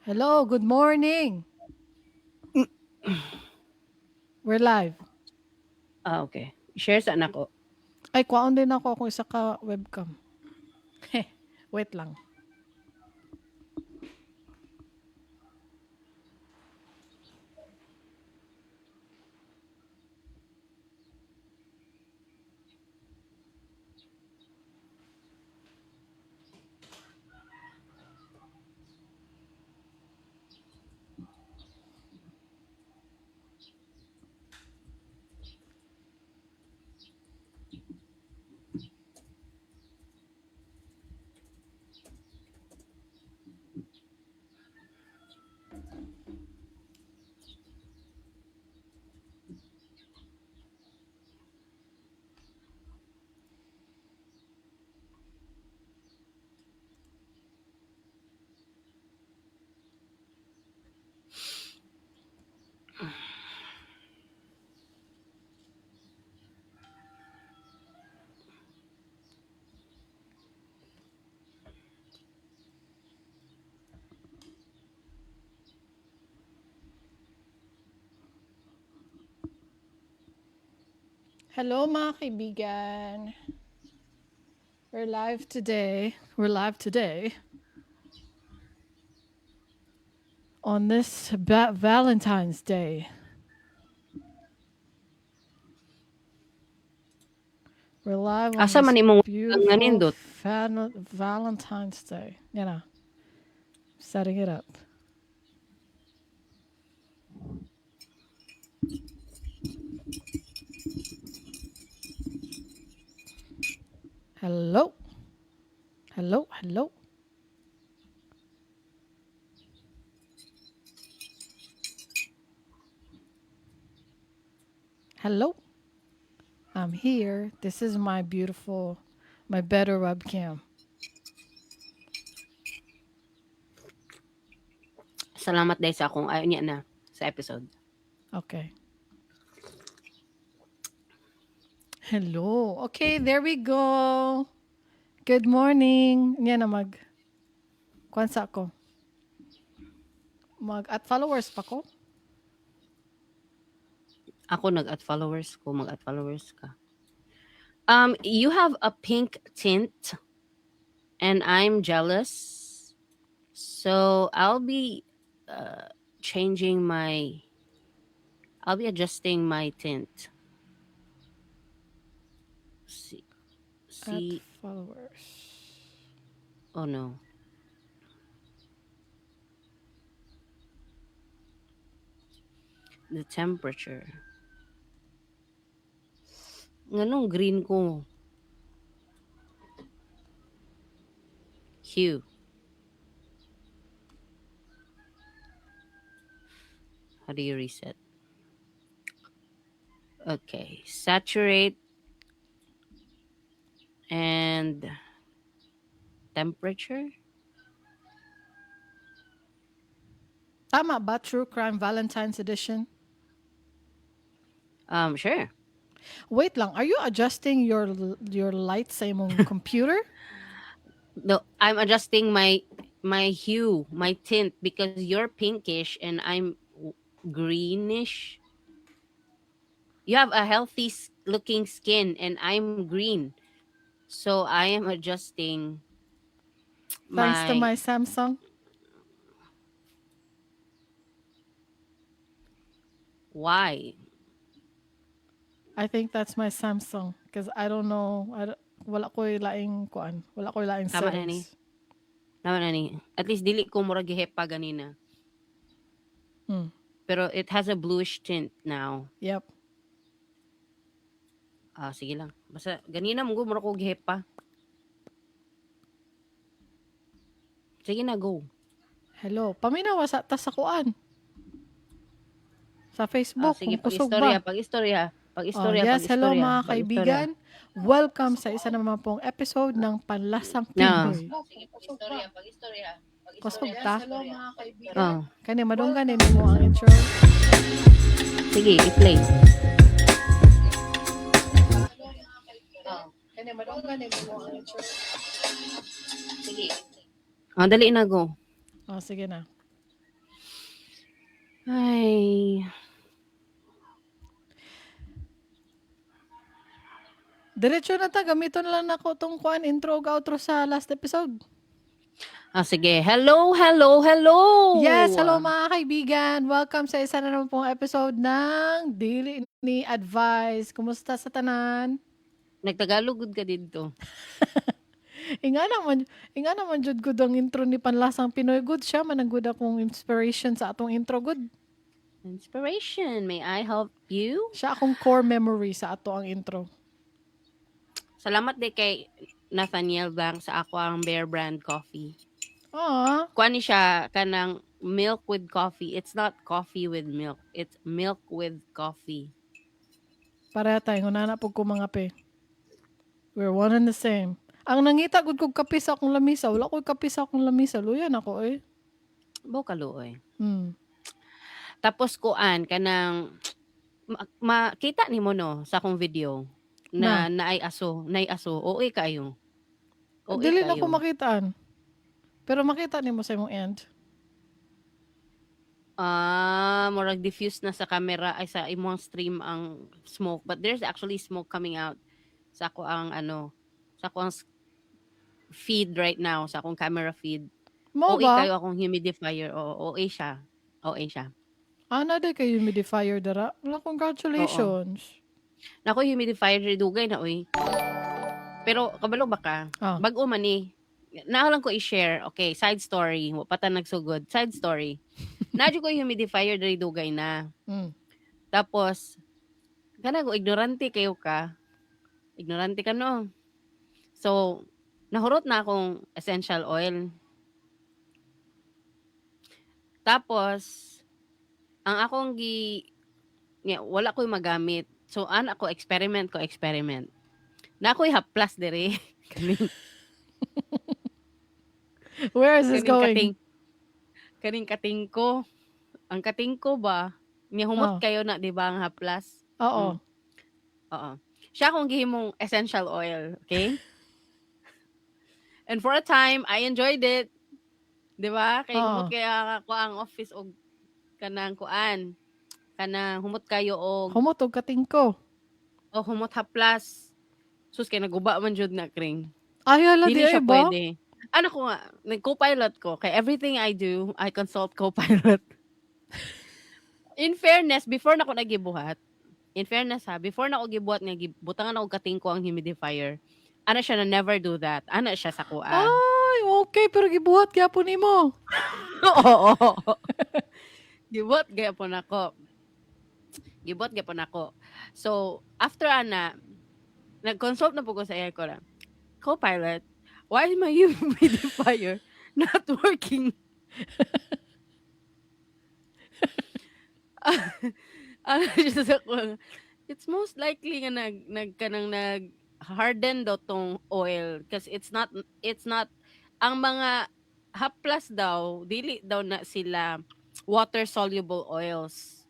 Hello, good morning. We're live. Ah, okay. Share sa anak ko. Ay, kwaon din ako kung isa ka webcam. Wait lang. Hello, mga kaibigan. We're live today. We're live today on this Valentine's Day. We're live on Asa this man imong nga beautiful nindot? Valentine's Day. Setting it up. Hello. Hello, hello. Hello. I'm here. This is my beautiful, my better webcam. Salamat dahil sa akong ayaw niya na sa episode. Okay. Hello. Okay, there we go. Good morning. Niya na mag kwansa ko. Mag at followers pa ko. Ako nag-at followers ko, mag-at followers ka. You have a pink tint and I'm jealous. So I'll be changing my I'll be adjusting my tint. See, At see followers. Oh no. The temperature. Nganong green ko? Hue. How do you reset? Okay. Saturate and temperature. Tama ba? True Crime Valentine's Edition? Sure. Wait lang. Are you adjusting your light sa imong computer? No, I'm adjusting my hue, my tint, because you're pinkish and I'm greenish. You have a healthy looking skin and I'm green. So I am adjusting Thanks to my my Samsung. Why? I think that's my Samsung because I don't know. I don't, wala ko'y laing kuan. Wala ko'y laing Tama na ni. settings. Tama na ni. At least dili ko murag gihepa ganina. Pero it has a bluish tint now. Yep. Ah, sige lang. Basta ganina mo murag ko gihepa. Sige na, go. Hello. Paminawa sa ta sa kuan. Sa Facebook, Ah, sige, kung kusog pag-istorya, ba? Pag-istorya, pag-istorya, Oh, yes, hello pag-istorya, mga pag-istorya. kaibigan. Welcome sa isa naman pong episode ng Panlasang No. Pinoy. Sige, pag-istorya, pag-istorya, pag-istorya. Kusog ta? Hello mga kaibigan. Oh. Kani madunggan din mo ang intro. Sige, i-play. Kani madunggan din mo ang intro. Sige. Oh, dali na, go. Oh, sige na. Ay. Diretso na ta, gamiton lang nako tong kuan intro ug outro sa last episode. Ah, sige. Hello, hello, hello! Yes, hello mga kaibigan. Welcome sa isa na naman pong episode ng Dili ni Advice. Kumusta sa tanan? Nagtagalog gud ka dito. Inga naman jud gud ang intro ni Panlasang Pinoy. Good siya man ang good akong inspiration sa atong intro good. Inspiration. May I help you? Siya akong core memory sa ato ang intro. Salamat di kay Nathaniel Blanc sa ako ang Bear Brand Coffee. Ah, Kuan ni siya kanang milk with coffee. It's not coffee with milk. It's milk with coffee. Pareha tayo. Hunana pud ko mga pe. We're one and the same. Ang nangita gud kog kape sa akong lamisa. Wala ko'y kape sa akong lamisa. Luya na ko eh. Bo kaluoy. Tapos kuan kanang makita nimo no sa akong video na naay aso, naay aso. OA kayo. OA Dili na kayo. ko makitaan. Pero makita nimo sa imong end. Ah, murag diffuse na sa camera ay sa imong stream ang smoke, but there's actually smoke coming out sa ako ang ano, sa ako ang feed right now, sa akong camera feed. Mo OA ba? kayo akong humidifier. Oo, OA siya. OA siya. Ah, na kay humidifier dara. Wala, congratulations. Nako, humidifier dugay na oy. Pero kabalo ba ka? Ah. Bag-o man ni. Naa lang ko i-share. Okay, side story. Wa pa ta nagsugod. Side story. Naa ko humidifier diri dugay na. Tapos, kana ko ignorante kayo ka. Ignorante ka no. So, nahurot na akong essential oil. Tapos, ang akong gi nga, wala ko'y magamit. So, an ako experiment ko experiment. Na ako'y haplas diri. Kaning Where is this kaning going? kating kaning kating ko. Ang kating ko ba? Niya humot kayo na, di ba, ang haplas? Oo. Oo. Siya akong gihimong essential oil, okay? And for a time, I enjoyed it. Di ba? Kay Oo. humot kaya ako ang office og kanang kuan. Kanang humot kayo og Humot og kating ko. O humot haplas. Sus kay naguba man jud na kring. Ay, hala, Dili di ay siya ba? pwede. Ano ko nga, nag-copilot ko. Kay everything I do, I consult copilot. In fairness, before na ako nagibuhat, in fairness ha, before na ako gibuhat nga gibutangan ako kating ko ang humidifier. Ana siya na never do that. Ana siya sa kuan. Ay, okay. Pero gibuhat gyapon nimo. Oo. Gibuhat gyapon ako. Gibuhat gyapon ako. So, after ana, nag-consult na po ko sa AI ko na, "Copilot, why is my humidifier not working?" Ano siya sa ko, it's most likely nga nag, nag kanang nag harden daw tong oil because it's not ang mga haplas daw, dili daw na sila water soluble oils.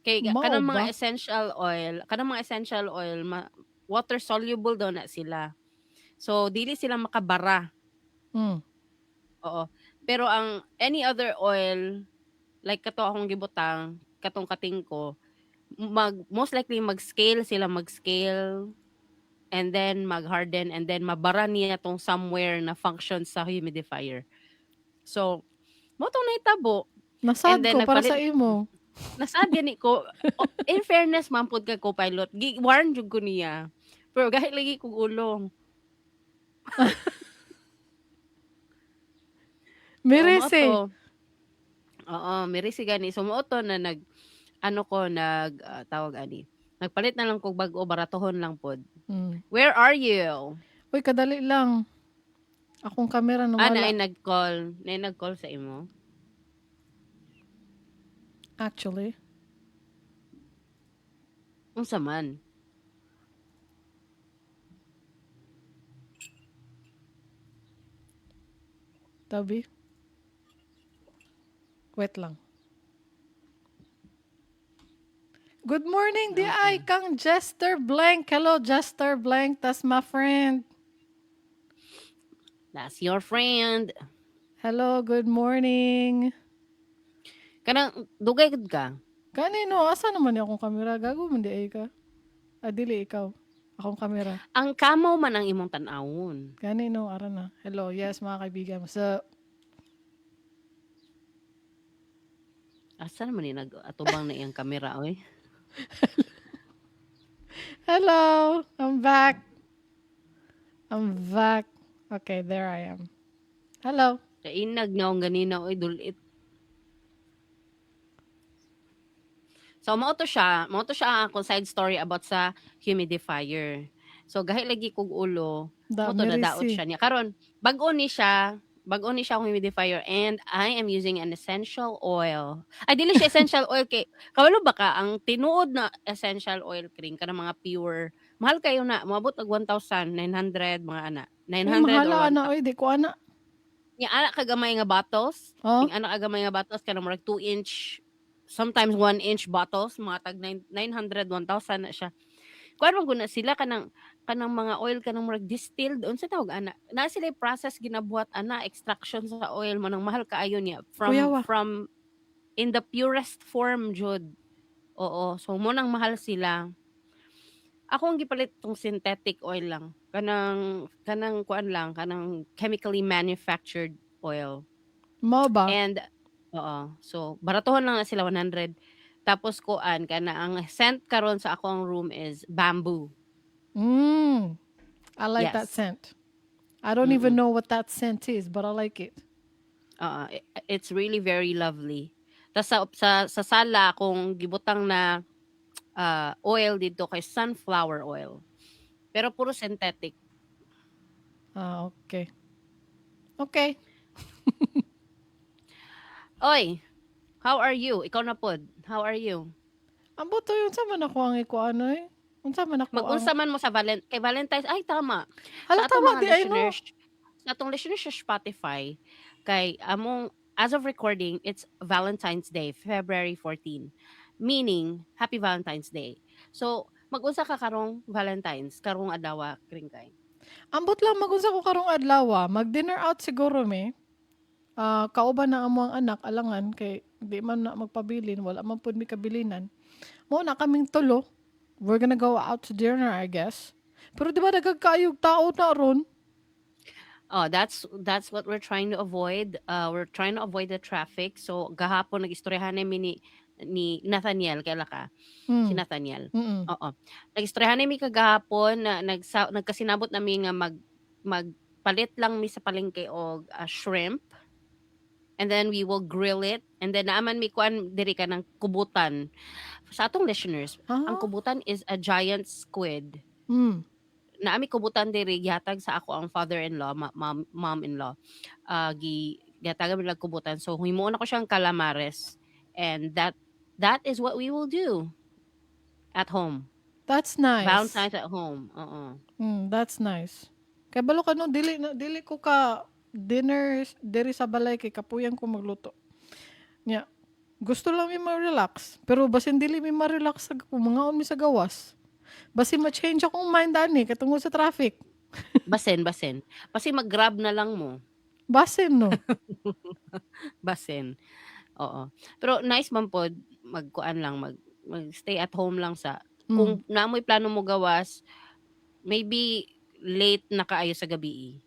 Kay Mao kanang mga ba? Essential oil, kanang mga essential oil ma, water soluble daw na sila. So dili sila makabara. Oo. Pero ang any other oil like kato akong gibutang, katong kating ko, mag most likely mag-scale sila, mag-scale and then mag-harden and then mabara niya tong somewhere na function sa humidifier. So, mo tong nahitabo. Nasad And then ko para nagpalit sa imo. Nasad gani ko. Oh, in fairness, man pud kay Copilot. Gi-warn jud ko niya. Pero gahit lagi kog ulo. Mirisi. So, mao to. Oo, mirisi gani. So mao to na nag ano ko nag tawag ani. Nagpalit na lang kog bag-o, baratohon lang pod. Where are you? Uy, kadali lang. Akong kamera Ah, nawala. naay nag-call. Naay nag-call sa imo. Actually. Unsa man? Tabi. Wait lang. Good morning, di ay kang Jester Blank. Hello, Jester Blank. That's my friend. That's your friend. Hello, good morning. Kanang dugay gud ka. Gani no, asa naman ni akong kamera? Gago man di ay ka. Ah, dili ikaw. Akong kamera. Ang kamaw man ang imong tan-awon. Gani no, ara na. Hello, yes, mga kaibigan. Sa Asa naman ni nag-atubang na iyang kamera oy? Hello, I'm back. I'm back. Okay, there I am. Hello. Kainag na akong ganina oy, dulit. So mao to siya ang akong side story about sa humidifier. So gahi lagi kog ulo, Da, mo to nadaot merisi. Siya niya. Karon bag-o ni siya akong humidifier and I am using an essential oil. Ay, dili siya essential oil kay kabalo ba ka ang tinuod na essential oil, Kring, kanang mga pure. Mahal kayo na, moabot og 1,900 mga ana. Uy, 900 mahala or ana oy, di ko ana. 1,000. Nya ana kagamay nga bottles. Oh, Yung ana kagamay nga bottles kanang murag 2 inch, sometimes 1 inch bottles, mga tag 900, 1,000 na siya. Kuan man gud na sila kanang mga oil kanang murag distilled, unsa tawag ana? Na sila process ginabuhat ana, extraction sa oil mo nang mahal kaayo niya from Kuyawa. From in the purest form jud. Oo, so mo nang mahal sila. Ako ang gipalit tong synthetic oil lang. Kanang kuan lang, kanang chemically manufactured oil. Mao ba? And oo, so baratuhon lang na sila, 100. Tapos kuan kana ang scent karon sa akong room is bamboo. I like that Yes. scent. I don't even know what that scent is, but I like it. Oo, it's really very lovely. Tas sa sala kung gibutang na oil dito kay sunflower oil. Pero puro synthetic. Ah, okay. Okay. Oy, how are you? Ikaw na pod. How are you? Ambot to yun, unsa man ako ang ikuano eh? Unsa man ako ang Mag-unsa man mo sa kay Valentine's? Ay, tama. Hala, Sa atong tama mga di ay no. listeners, sa atong listeners sa Spotify, kay among as of recording, it's Valentine's Day, February 14. Meaning, Happy Valentine's Day. So, mag-unsa ka karong Valentine's, karong adlaw, Kring kay? Ambot lang mag-unsa ko karong adlaw. Mag-dinner out siguro me. Ah, kauban na amo ang anak, alangan kay di man na magpabilin, wala man pud mi kabilinan. Mo na kaming tulo. We're gonna go out to dinner, I guess. Pero di ba daghang kaayog tao na ron? Oh, that's what we're trying to avoid. We're trying to avoid the traffic. So, gahapon nag-istoryahan ni ni Nathaniel, kaila ka? Si Nathaniel. Oo. Nag-istoryahan mi kagahapon na nagkasinabot nami nga magpalit lang mi sa palengke og shrimp. And then we will grill it. And then naaman mi kuan diri ka ng kubutan. Sa atong listeners, Ah? ang kubutan is a giant squid. Naami kubutan diri, gihatag sa ako ang father-in-law, mom-in-law. Gi gihatagan mi kubutan. So himuon ako siyang calamares and that is what we will do at home. That's nice. Valentine's at home. Oo. That's nice. Kay balo ka no, dili na dili ko ka dinner diri sa balay kay kapuyan ko magluto. Nya, gusto lang mi ma-relax, pero basin dili mi ma-relax sa kung mangaon mi sa gawas. Basin ma-change akong mind ani kay tungod sa traffic. Basin, basin. Basin mag-Grab na lang mo. Basin no. Basin. Oo. Pero nice man pod magkuan lang, mag stay at home lang sa kung naamoy plano mo gawas, maybe late na kaayo sa gabi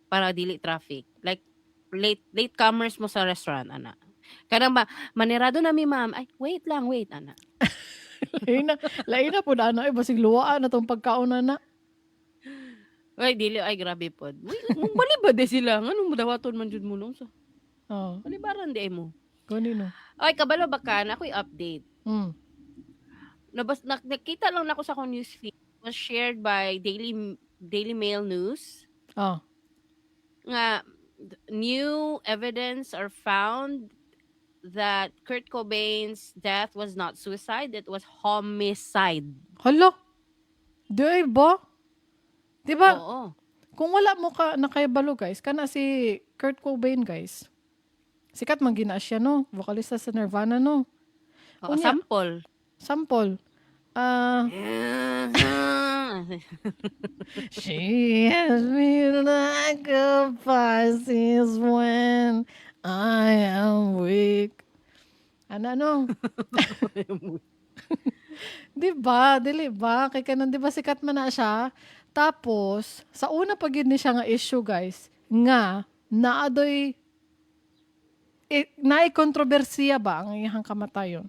para dili traffic. Like late late comers mo sa restaurant ana. Kanang ba manirado na mi, ma'am. Ay, wait lang, wait ana. Lain na pud ana, ay basig luwaan na tong pagkaon na. Ay, dili ay grabe pod. Uy, balibad de sila. Nganong dawaton man jud mo no sa. Oh, Balibaran di mo. Gani no. Ay, kabalo ba ka na ako'y update. Nakita lang nako sa akong newsfeed, was shared by Daily Mail News nga new evidence are found that Kurt Cobain's death was not suicide, it was homicide. Hala. Di ay ba? Di ba? Oo. Kung wala mo ka nakayabalo guys, kana si Kurt Cobain, guys. Sikat man gina siya no, vokalista sa Nirvana no. Oo, Unya. Sample. Sample. Ah, she has me like a Pisces when I am weak. Ana no? 'Di ba? Dili ba? Kay kanang 'di ba sikat man na siya? Tapos sa una pa gyud ni siya nga issue, guys, nga naadoy naay kontrobersiya ba ang iyang kamatayon.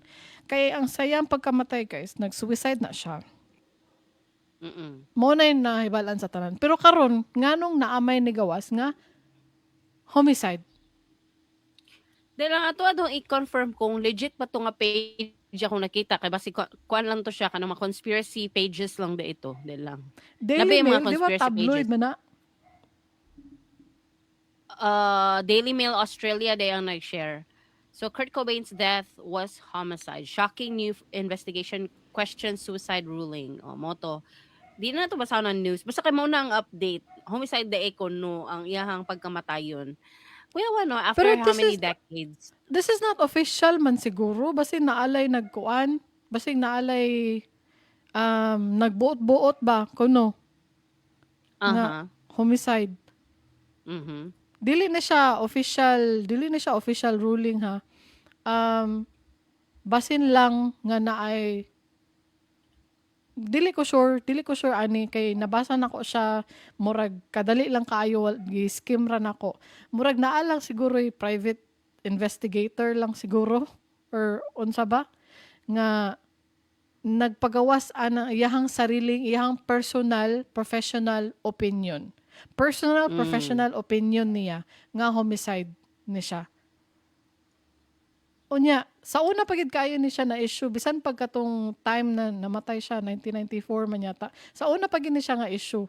Kay ang sayang pagkamatay, guys, nag-suicide na siya. Mao na yung nahibalan sa tanan. Pero karon nganong naamay ni gawas nga homicide? Di lang ato adong i-confirm kung legit ba to nga page akong nakita kay basi kuan lang to siya, kanang mga conspiracy pages lang ba ito. Di lang. Daily Labi yung mga Mail, di ba conspiracy tabloid pages. man na? Daily Mail Australia day ang nag-share. So Kurt Cobain's death was homicide. Shocking new investigation questions suicide ruling. O mao to. Di na to basa ng news. Basta kay mao na ang update. Homicide de ko no ang iyahang pagkamatayon. Kuya no, after Pero how this many decades? This is not official man siguro. Basin naalay nagkuan. Basin naalay nagbuot-buot ba kuno nga homicide. Dili na siya official ruling ha. Basin lang nga naay, dili ko sure ani kay nabasa nako siya, murag kadali lang kaayo, gi-skim ra nako. Murag naa lang siguro private investigator lang siguro or unsa ba nga nagpagawas ana iyahang sariling, iyahang personal professional opinion. Personal professional opinion niya nga homicide ni siya. Unya, sa una pa gid kaayo ni siya na issue bisan pagkatong time na namatay siya, 1994 man yata. Sa una pa gid ni siya nga issue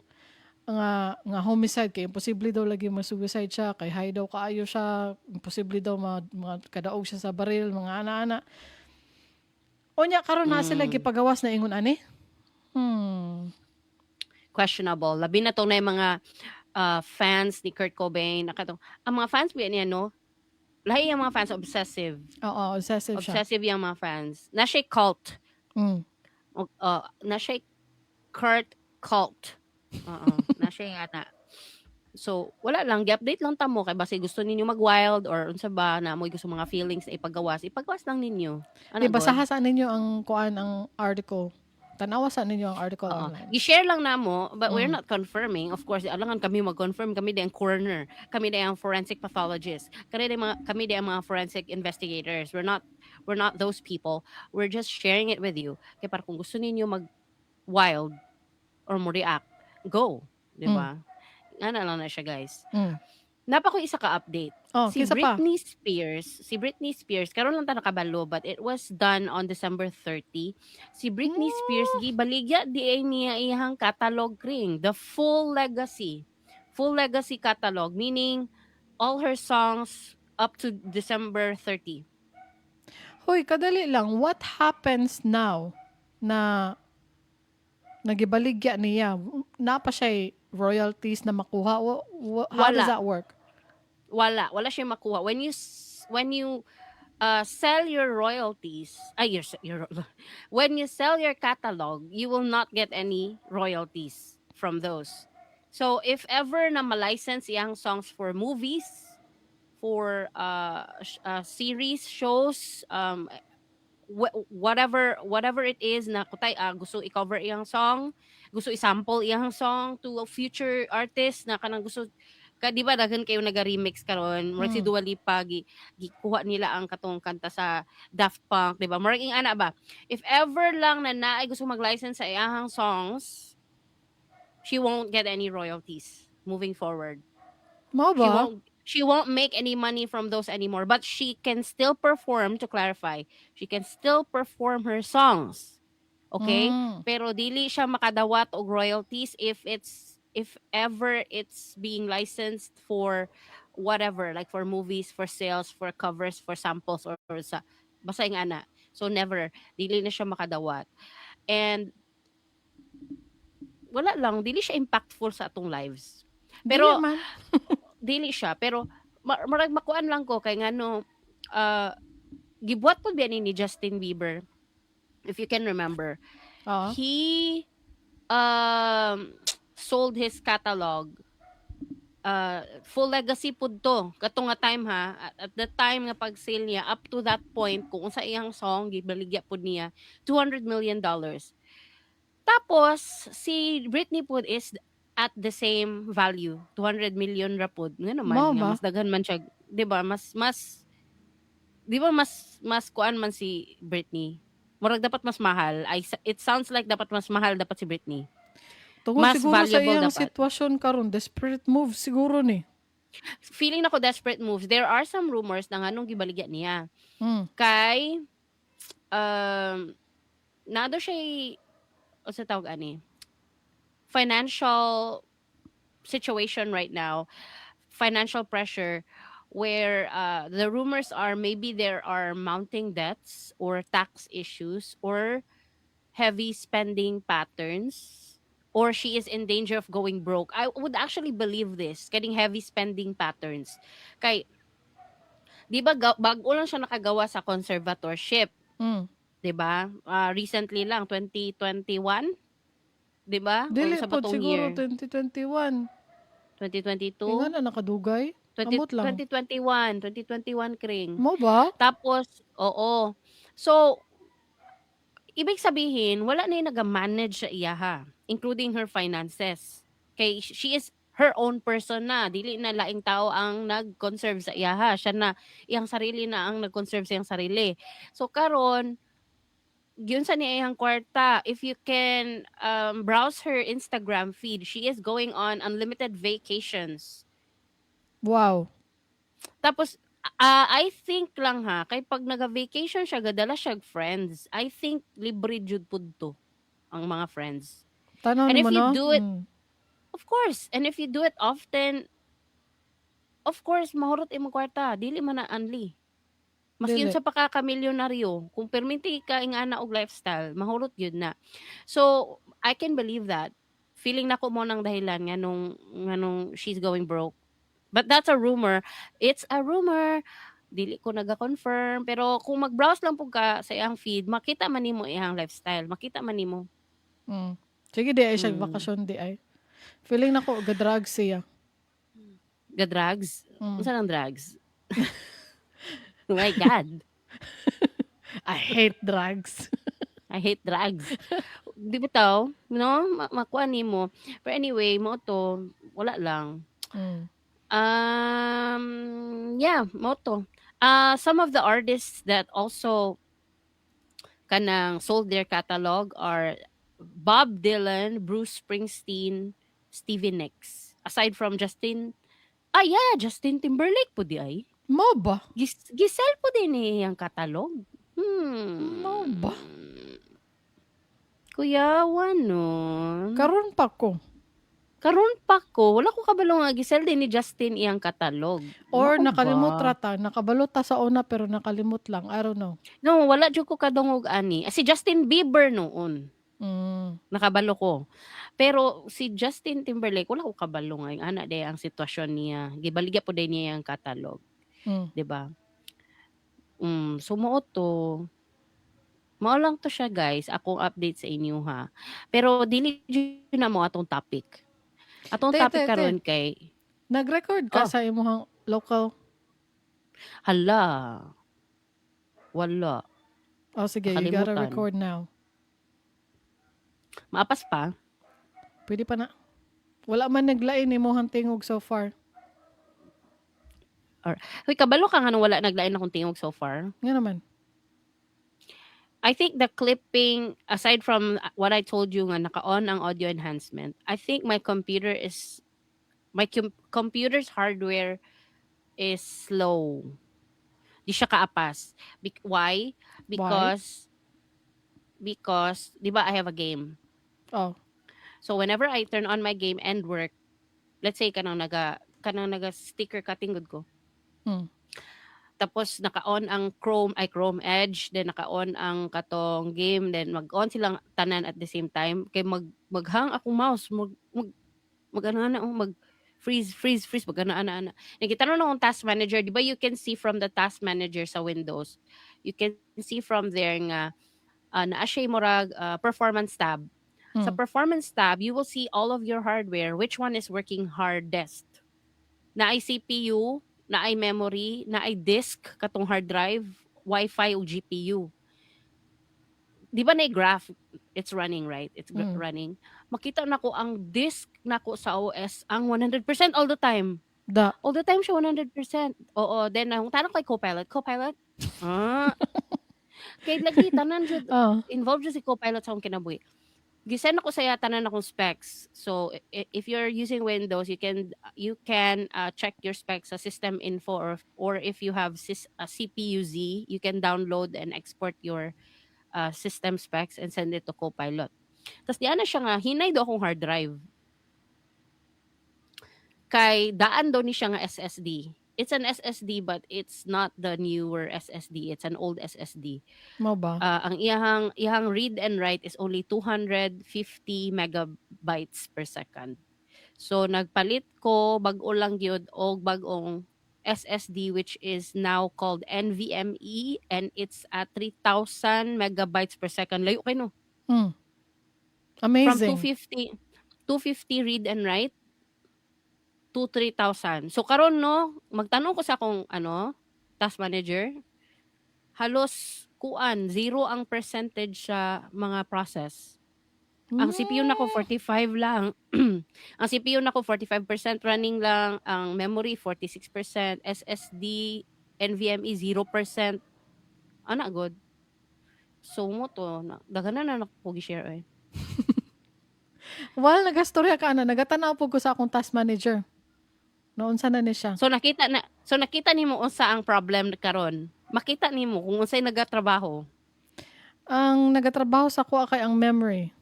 nga homicide kay imposible daw lagi ma-suicide siya kay high daw kaayo siya, imposible daw ma kadaog siya sa baril, mga ana-ana. Unya karon na sila gipagawas na ingon ani. Questionable. Labi na to na yung mga fans ni Kurt Cobain. Nakatong, ang mga fans ba niya, no? Lahi yung mga fans, obsessive. Oo, obsessive siya. Obsessive yung mga fans. Na siya cult. Na siya Kurt cult. Oo, na siya yung ana. So, wala lang. Gi-update lang ta mo. Kay basi gusto ninyo mag-wild or unsa ba na mo gusto mga feelings na ipagawas. Ipagawas lang ninyo. Ano Di basaha sa ninyo ang kuan, ang article. Tanawa sa ninyo ang article Oo. online. I-share lang namo, but we're not confirming. Of course, alangan kami mag-confirm. Kami di ang coroner. Kami di ang forensic pathologist. Kami di ang mga forensic investigators. We're not those people. We're just sharing it with you. Kaya para kung gusto ninyo mag-wild or mo react, go. Di ba? Ano lang na siya, guys. Naa pa ko isa ka update. Oh, Si kinsa pa? Britney Spears, si Britney Spears, karon lang ta nakabalo, but it was done on December 30. Si Britney Spears gibaligya di ay niya iyang catalog ring, the full legacy. Full legacy catalog, meaning all her songs up to December 30. Hoy, kadali lang. What happens now na nagibaligya niya? Naa pa siya royalties na makuha? How does Wala. that work? Wala, wala siya makuha. When you sell your royalties, ay your when you sell your catalog, you will not get any royalties from those. So if ever na ma-license iyang songs for movies, for series, shows, whatever it is na kutay gusto i-cover iyang song, gusto i-sample iyang song to a future artist na kanang gusto ka, di ba daghan kayo naga-remix karon, murag si Dua Lipa gikuha nila ang katong kanta sa Daft Punk, di ba? Murag ing ana ba, if ever lang na naay gusto mag-license sa iyang songs, she won't get any royalties moving forward. Mao She ba? won't make any money from those anymore, but she can still perform. To clarify, she can still perform her songs, okay? Pero dili siya makadawat og royalties if ever it's being licensed for whatever, like for movies, for sales, for covers, for samples, or sa basta yung ana. So never, dili na siya makadawat. And wala lang, dili siya impactful sa atong lives. Pero Dili man. Dili siya, pero murag makuan lang ko kay ngano gibuhat pud biya ni Justin Bieber, if you can remember. Oo. He sold his catalog. Full legacy pud to kato nga time ha, at the time nga pag-sale niya up to that point, kung unsa iyang song gibaligya pud niya, $200 million. Tapos si Britney pud is at the same value, 200 million ra pud. Ngano man Mao nga ba? Mas daghan man siya, 'di ba? Mas 'di ba mas kuan man si Britney? Murag dapat mas mahal. It sounds like dapat mas mahal dapat si Britney. Tungod Mas siguro sa valuable iyang dapat. Sitwasyon karon, desperate move siguro ni. Feeling nako desperate moves. There are some rumors na nganong gibaligya niya. Kay naa daw siya unsa tawag ani? Financial situation right now, financial pressure where the rumors are maybe there are mounting debts or tax issues or heavy spending patterns or she is in danger of going broke. I would actually believe this, kaning heavy spending patterns. Kay 'di ba bago lang siya nakagawa sa conservatorship, 'di ba? Recently lang, 2021, 'di ba? O Dili sa pod batong siguro year? 2021. 2022? Inga na nakadugay. 20, Amot lang. 2021, 2021 kring. Mo ba? Tapos, oo. So, ibig sabihin, wala na yung nag-manage sa iyaha, including her finances. Kay she is her own person na. Dili na laing tao ang nag-conserve sa iyaha. Siya na, iyang sarili na ang nag-conserve sa iyang sarili. So, karon yun sa niya iyang kwarta. If you can browse her Instagram feed, she is going on unlimited vacations. Tapos, I think lang ha, kay pag naga-vacation siya, gadala siya og friends. I think libre jud pud to ang mga friends. Tanaw And if nimo you no? do it, of course, and if you do it often, of course, mahurot imong kwarta. Dili man na unli. Maski Dili. unsa pa ka kamilyonaryo, kung perminti ka ingana og lifestyle, mahurot gyud na. So, I can believe that. Feeling nako mo nang dahilan nganong she's going broke. But that's a rumor. It's a rumor. Dili ko naga-confirm, pero kung mag-browse lang pud ka sa iyang feed, makita man nimo iyang lifestyle, makita man nimo. Sige, di ay siya bakasyon di ay. Feeling nako ga-drugs siya. Ga-drugs? Mm. Unsa nang drugs? Oh my God. I hate drugs. I hate drugs. Di ba taw? No? Makuha nimo. But anyway, mo to, wala lang. Yeah, mo to. Some of the artists that also kanang sold their catalog are Bob Dylan, Bruce Springsteen, Stevie Nicks. Aside from Justin, yeah, Justin Timberlake po di ay. Mo ba? Gisell po din eh, ang catalog. Mo ba? Kuyawa no. Karon pa ko. Karon pa ko, wala ko kabalo nga gisell din ni Justin iyang catalog. Or Mao nakalimot ba? ra ta, nakabalo ta sa una pero nakalimot lang. I don't know. No, wala jud ko kadungog ani. Ah, si Justin Bieber noon. Nakabalo ko. Pero si Justin Timberlake, wala ko kabalo nga ana day ang sitwasyon niya. Gibaligya po day niya ang catalog, 'di ba? So mao to. Mao lang to siya, guys, akong update sa inyo ha. Pero dili jud na mo atong topic. Atong Te, topic te, te. karon kay Nag-record ka Oh. sa imong local? Hala. Wala. Oh, sige, you gotta Nakalimutan. Record now. Maapas pa? Pwede pa na. Wala man naglain imong tingog so far. Hoy, kabalo ka nga nung wala naglain akong tingog so far? Nga naman. I think the clipping, aside from what I told you nga naka-on ang audio enhancement, I think my computer's hardware is slow. Di siya kaapas. Why? Because, 'di ba I have a game. Oh. So whenever I turn on my game and work, let's say kanang naga sticker cutting gud ko. Tapos naka-on ang Chrome, ay Chrome Edge, then naka-on ang katong game, then mag-on silang tanan at the same time kay maghang akong mouse, mag ano na oh, mag freeze, freeze, freeze, mag ano ana ana. Nagitanon akong task manager, di ba you can see from the task manager sa Windows. You can see from there nga naa siya murag performance tab. Sa performance tab, you will see all of your hardware, which one is working hardest. Naay CPU, naay memory, naay disk katong hard drive, Wi-Fi ug GPU. Di ba na graph it's running, right? It's running. Makita nako ang disk nako sa OS ang 100% all the time. Da. All the time siya 100%. Oo, then ang tanong kay Copilot, "Copilot?" Ah. Kay lagi tanan jud involved jud si Copilot sa akong kinabuhi. Gisend ako sa iya tanan akong specs. So if you're using Windows, you can check your specs sa system info or if you have CPU-Z, you can download and export your system specs and send it to Copilot. Tapos diana siya nga hinay daw akong hard drive. Kay daan daw ni siya nga SSD. It's an SSD, but it's not the newer SSD. It's an old SSD. Mao ba? Ang iyahang read and write is only 250 megabytes per second. So nagpalit ko bag-o lang gyud og bag-ong SSD, which is now called NVMe, and it's at 3,000 megabytes per second. Layo kay, no? From Amazing. 250 250 read and write to 3,000. So karon, no, magtanong ko sa akong ano, task manager, halos kuan, zero ang percentage sa mga process. Ang CPU nako 45 lang. Ang CPU nako 45% running lang, ang memory 46%, SSD NVMe 0%. Ana good. So mao to, na, daghan na na nako gi-share eh. While nagastorya ka ana, nagatanaw po ko sa akong task manager. Noon sa na ni siya. So nakita nimo unsa ang problem karon. Makita nimo kung unsay nagatrabaho. Ang nagatrabaho sa kuha kay ang memory.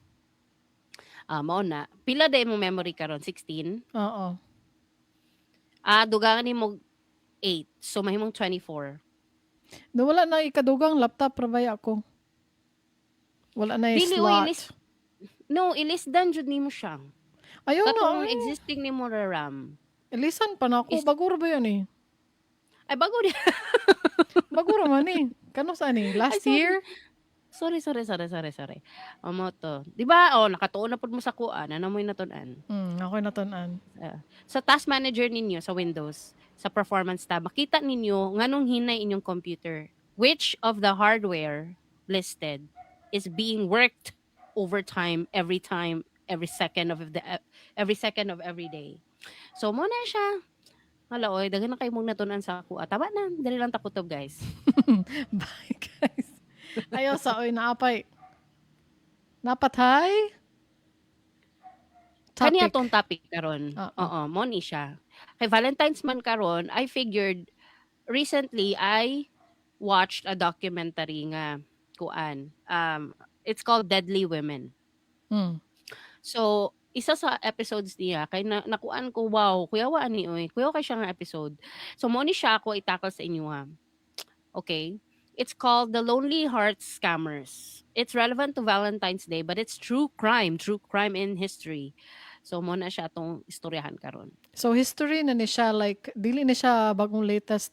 Ah, mao na. Pila day mo memory karon? 16? Oo. Ah, dugangan nimo 8. So mahimong 24. No, wala na ikadugang laptop ra baya ako. Wala na Dili, oy, slot. No, ilisdan jud nimo siya. Ayaw na. Katong Ay. Existing nimo ra RAM. Ilisan pa na ako. Bago ra ba yan eh? Ay, bago di. Bago ra man eh. Kano sa ni? Last Ay, sorry. year? Sorry, sorry, sorry, sorry, sorry. O mao to. Di ba? Oh, nakatuon na pud mo sa kuan. Ano mo yung natun-an? Ako natun-an. Sa task manager ninyo sa Windows, sa performance tab, makita ninyo nganong hinay inyong computer. Which of the hardware listed is being worked overtime every time, every second of every day. So mao na siya. Hala oy, daghan na kay mong natun-an sa ako. Tama na, dali lang takutob, guys. Bye, guys. Ayaw sa oy naapay. Napatay? Kani Topic. Atong topic karon. Oo. Oo, mo ni siya. Kay Valentine's man karon, I figured recently I watched a documentary nga kuan. It's called Deadly Women. So, isa sa episodes niya kay na, nakuan ko, wow, kuyawa ani oy. Kuyawa kay siya nga episode. So mo ni siya ako itakal sa inyo ha. Okay? It's called The Lonely Hearts Scammers. It's relevant to Valentine's Day, but it's true crime in history. So mo na siya atong istoryahan karon. So history na ni siya, like dili ni siya bagong latest.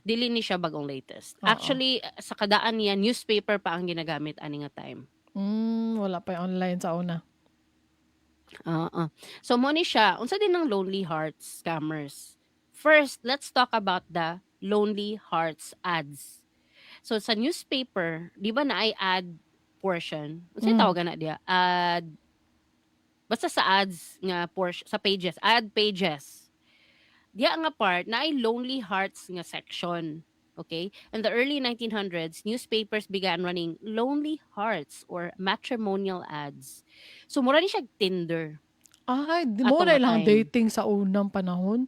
Dili ni siya bagong latest. Oo. Actually, sa kadaan niya, newspaper pa ang ginagamit ani nga time. Wala pa yung online sa una. Oo. So mo ni siya, unsa din ang Lonely Hearts Scammers? First, let's talk about the Lonely Hearts ads. So sa newspaper, di ba na ay ad portion? Unsa tawagan na diya? Ad, basta sa ads nga portion sa pages, ad pages. Diya nga part na ay Lonely Hearts nga section. Okay? In the early 1900s, newspapers began running Lonely Hearts or matrimonial ads. So mura ni siya Tinder. Ay, di Ato mo na nga ilang time. Dating sa unang panahon.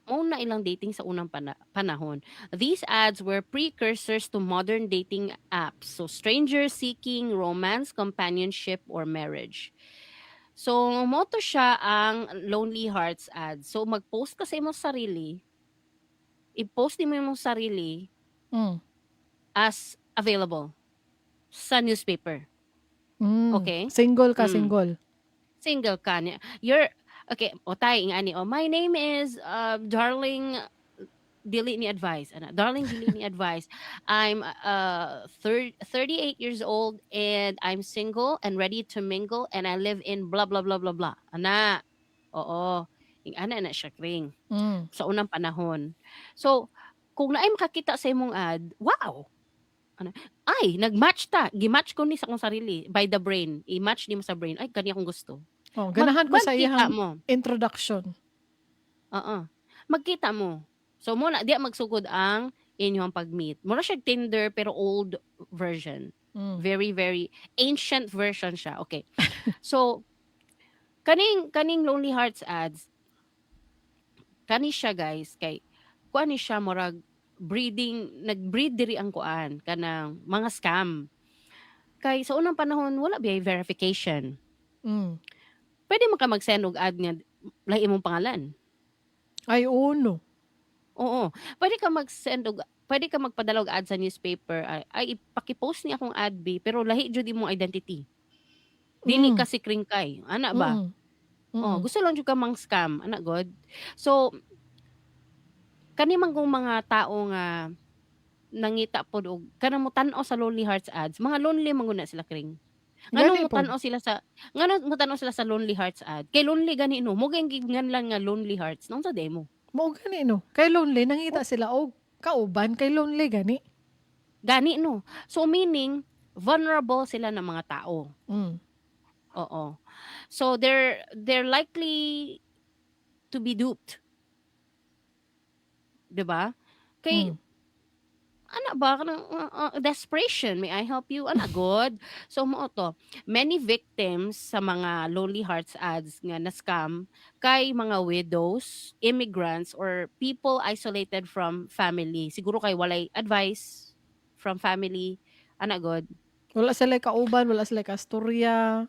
Mao na ilang dating sa unang panahon. These ads were precursors to modern dating apps. So strangers seeking romance, companionship, or marriage. So mao to siya ang Lonely Hearts ads. So mag-post ka sa imong sarili, i-post nimo imong sarili as available sa newspaper. Okay? Single ka, single. Single ka niya. You're okay, o tay nga ani, oh, my name is Darling dili ni advice. Ana, Darling dili ni advice. I'm 38 years old and I'm single and ready to mingle and I live in blah blah blah blah blah. Ana. Oo. Ing-ana na siya, Kring, sa unang panahon. So, kung naay makakita sa imong ad, wow! Ano, ay, nag-match ta. Gi-match ko ni sa akong sarili by the brain. I-match nimo sa brain. Ay, kani akong gusto. Oh, ganahan ko sa Magkita iyang mo. Introduction. Oo. Magkita mo. So mo na diya magsugod ang inyong pag-meet. Mura siya Tinder pero old version. Very, very ancient version siya. Okay. So kaning Lonely Hearts ads, kani siya, guys, kay kuan ni siya, murag breeding, nag-breed diri ang kuan, kanang mga scam. Kay sa unang panahon wala biya verification. Pwede man ka mag-send og ad nga lahi imong pangalan. Ay, uno. Oo. Pwede ka mag-send og pwede ka magpadala og ad sa newspaper ay, ipaki-post ni akong ad be, pero lahi jud imong identity. Dili ka si Kringkay. Ana ba? Mm. Oh, gusto lang jud ka mang scam, ana god. So kani man kung mga tao nga nangita pod og kanang mo tan-aw sa Lonely Hearts ads, mga lonely man gud na sila, Kring. Nganong Gani mo pod. tan-aw sila sa nganong mo tan-aw sila sa Lonely Hearts ad? Kay lonely gani, no. Mo nganlan nga Lonely Hearts. Naunsa diay mo? Mao gani, no. Kay lonely, nangita sila og kauban kay lonely gani. Gani, no. So meaning vulnerable sila ng mga tao. Oo. So they're likely to be duped. 'Di ba? Kay ana ba kanang desperation, "May I help you?" Ana god. So mao to. Many victims sa mga Lonely Hearts ads nga na scam kay mga widows, immigrants or people isolated from family. Siguro kay walay advice from family. Ana god. Wala sila kauban, wala sila kastorya.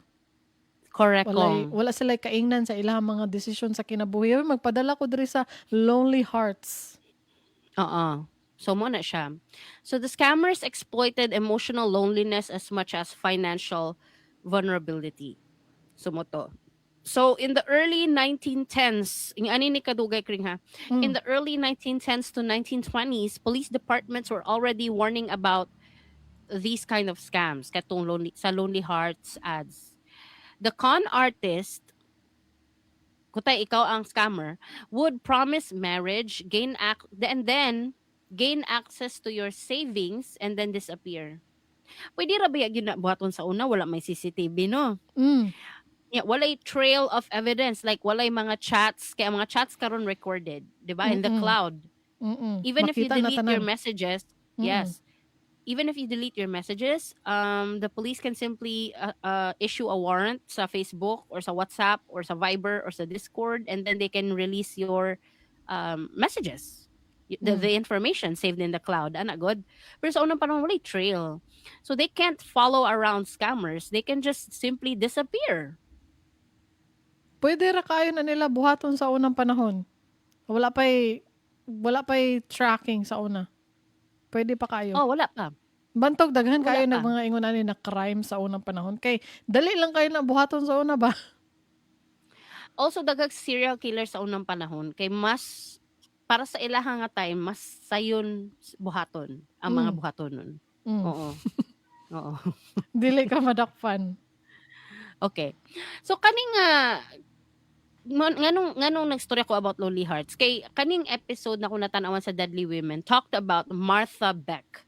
Correct Walay, kong. wala sila kaingnan sa ilang mga desisyon sa kinabuhi. Uy, magpadala ko diri sa Lonely Hearts. Oo. So mo na siya. So the scammers exploited emotional loneliness as much as financial vulnerability. So mo to. So in the early 1910s, yung ani ni kadugay, Kring, ha. In the early 1910s to 1920s, police departments were already warning about these kind of scams katong lonely sa Lonely Hearts ads. The con artist, kutay ikaw ang scammer, would promise marriage, gain and then gain access to your savings and then disappear. Pwede ra ba gyud na buhaton sa una, wala may CCTV, no? Mm. Yeah, walay trail of evidence, like walay mga chats, kaya ang mga chats karon recorded, 'di ba? In the cloud. Even if you Makita na delete your tanan. Messages, yes. Even if you delete your messages, the police can simply issue a warrant sa Facebook or sa WhatsApp or sa Viber or sa Discord, and then they can release your messages. The information saved in the cloud. Ana good. Pero sa unang panahon, walay trail. So they can't follow around scammers. They can just simply disappear. Pwede ra kayo na nila buhaton sa unang panahon. Wala pa'y tracking sa una. Pwede pa kayo. Oh, wala pa. Bantog daghan Wala kayo pa. nag mga ingon ani na crime sa unang panahon kay dali lang kayo na buhaton sa una ba. Also, daghang serial killer sa unang panahon kay mas para sa ilaha nga time, mas sayon buhaton ang mga buhaton nun. Oo. Dili ka madakpan. Okay. So kaning nga nganong nagstorya ko about Lonely Hearts kay kaning episode na ko natanawan sa Deadly Women talked about Martha Beck.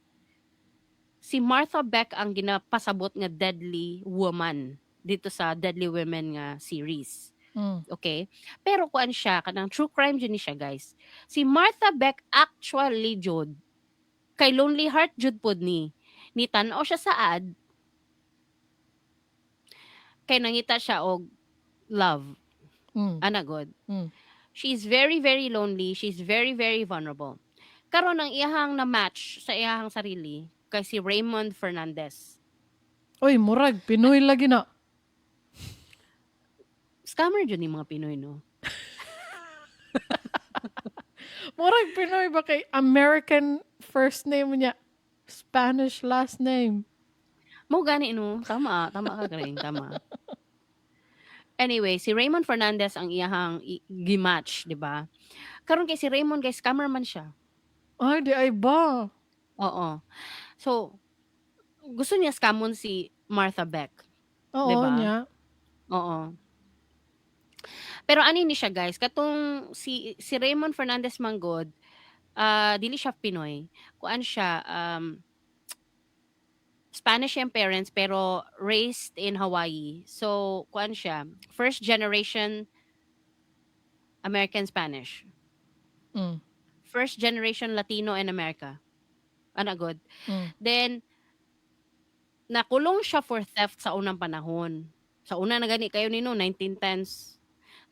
Si Martha Beck ang ginapasabot nga deadly woman dito sa Deadly Women nga series. Okay? Pero kuan siya, kanang true crime jud ni siya, guys. Si Martha Beck actually jud kay Lonely Heart jud pod ni. Nitan-aw siya sa ad kay nangita siya og love. Ana god. She's very, very lonely. She's very, very vulnerable. Karon ang iyahang na match sa iyahang sarili kay si Raymond Fernandez. Oy, murag Pinoy lagi na. Scammer jud ni mga Pinoy, no? Murag Pinoy ba kay American first name niya, Spanish last name. Mo gani, no. Tama, tama ka rin, tama. Anyway, si Raymond Fernandez ang iyahang gimatch, di ba? Karon kay si Raymond kay scammer man siya. Ay, di ay ba? Oo. So, gusto niya scamon si Martha Beck. Oo Diba? niya. Oo. Pero ani ni siya, guys, katong si Raymond Fernandez manggod, dili siya Pinoy. Kuan siya, Spanish yung parents pero raised in Hawaii. So, kuan siya, first generation American Spanish. First generation Latino in America. Ana gud. Then nakulong siya for theft sa unang panahon. Sa una na gani kayo nino 1910s.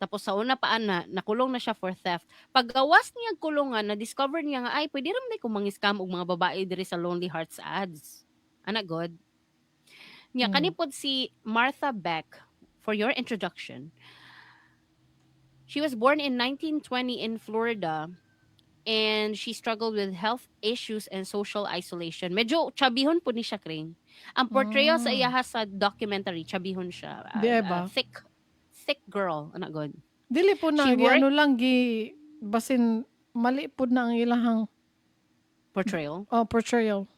Tapos sa una pa ana, nakulong na siya for theft. Paggawas niya kulungan, na-discover niya nga, "Ay, pwede ra man ko mang-scam og mga babae diri sa Lonely Hearts ads." Ana gud. Nya kani pod si Martha Beck, for your introduction. She was born in 1920 in Florida and she struggled with health issues and social isolation. Medyo chubbyhon po ni siya, Kring. Ang portrayal sa iyaha sa documentary, chubbyhon siya. Di ba? Thick, thick girl. Ana gud. Dili po na She worked ano lang gi basin mali pud na ang ilahang portrayal. Oh, portrayal.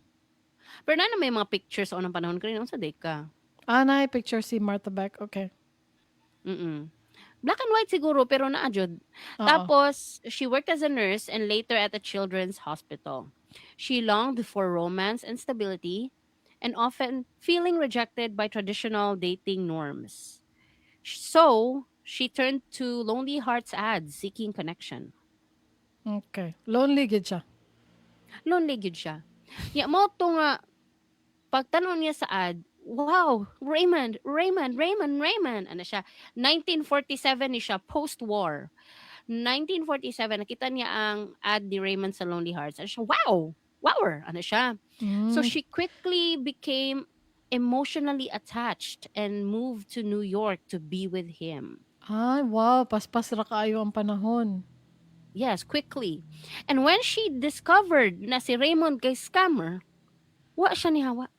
Pero na may mga pictures sa unang panahon, Kring. Unsa day ka? Ah, na picture si Martha Beck. Okay. Black and white siguro, pero naa jud. Oo. Tapos, she worked as a nurse and later at a children's hospital. She longed for romance and stability and often feeling rejected by traditional dating norms. So, she turned to Lonely Hearts ads seeking connection. Okay. Lonely gid siya. Lonely gyud siya. Ya mo to nga pagtan-aw niya sa ad, "Wow, Raymond, Raymond, Raymond, Raymond." Ano siya? 1947 ni siya, post-war. 1947, nakita niya ang ad ni Raymond sa Lonely Hearts. Ano siya? "Wow! Wow!" Ano siya? So she quickly became emotionally attached and moved to New York to be with him. Ay, wow. Paspas ra kaayo ang panahon. Yes, quickly. And when she discovered na si Raymond kay scammer, wa siya nihawa.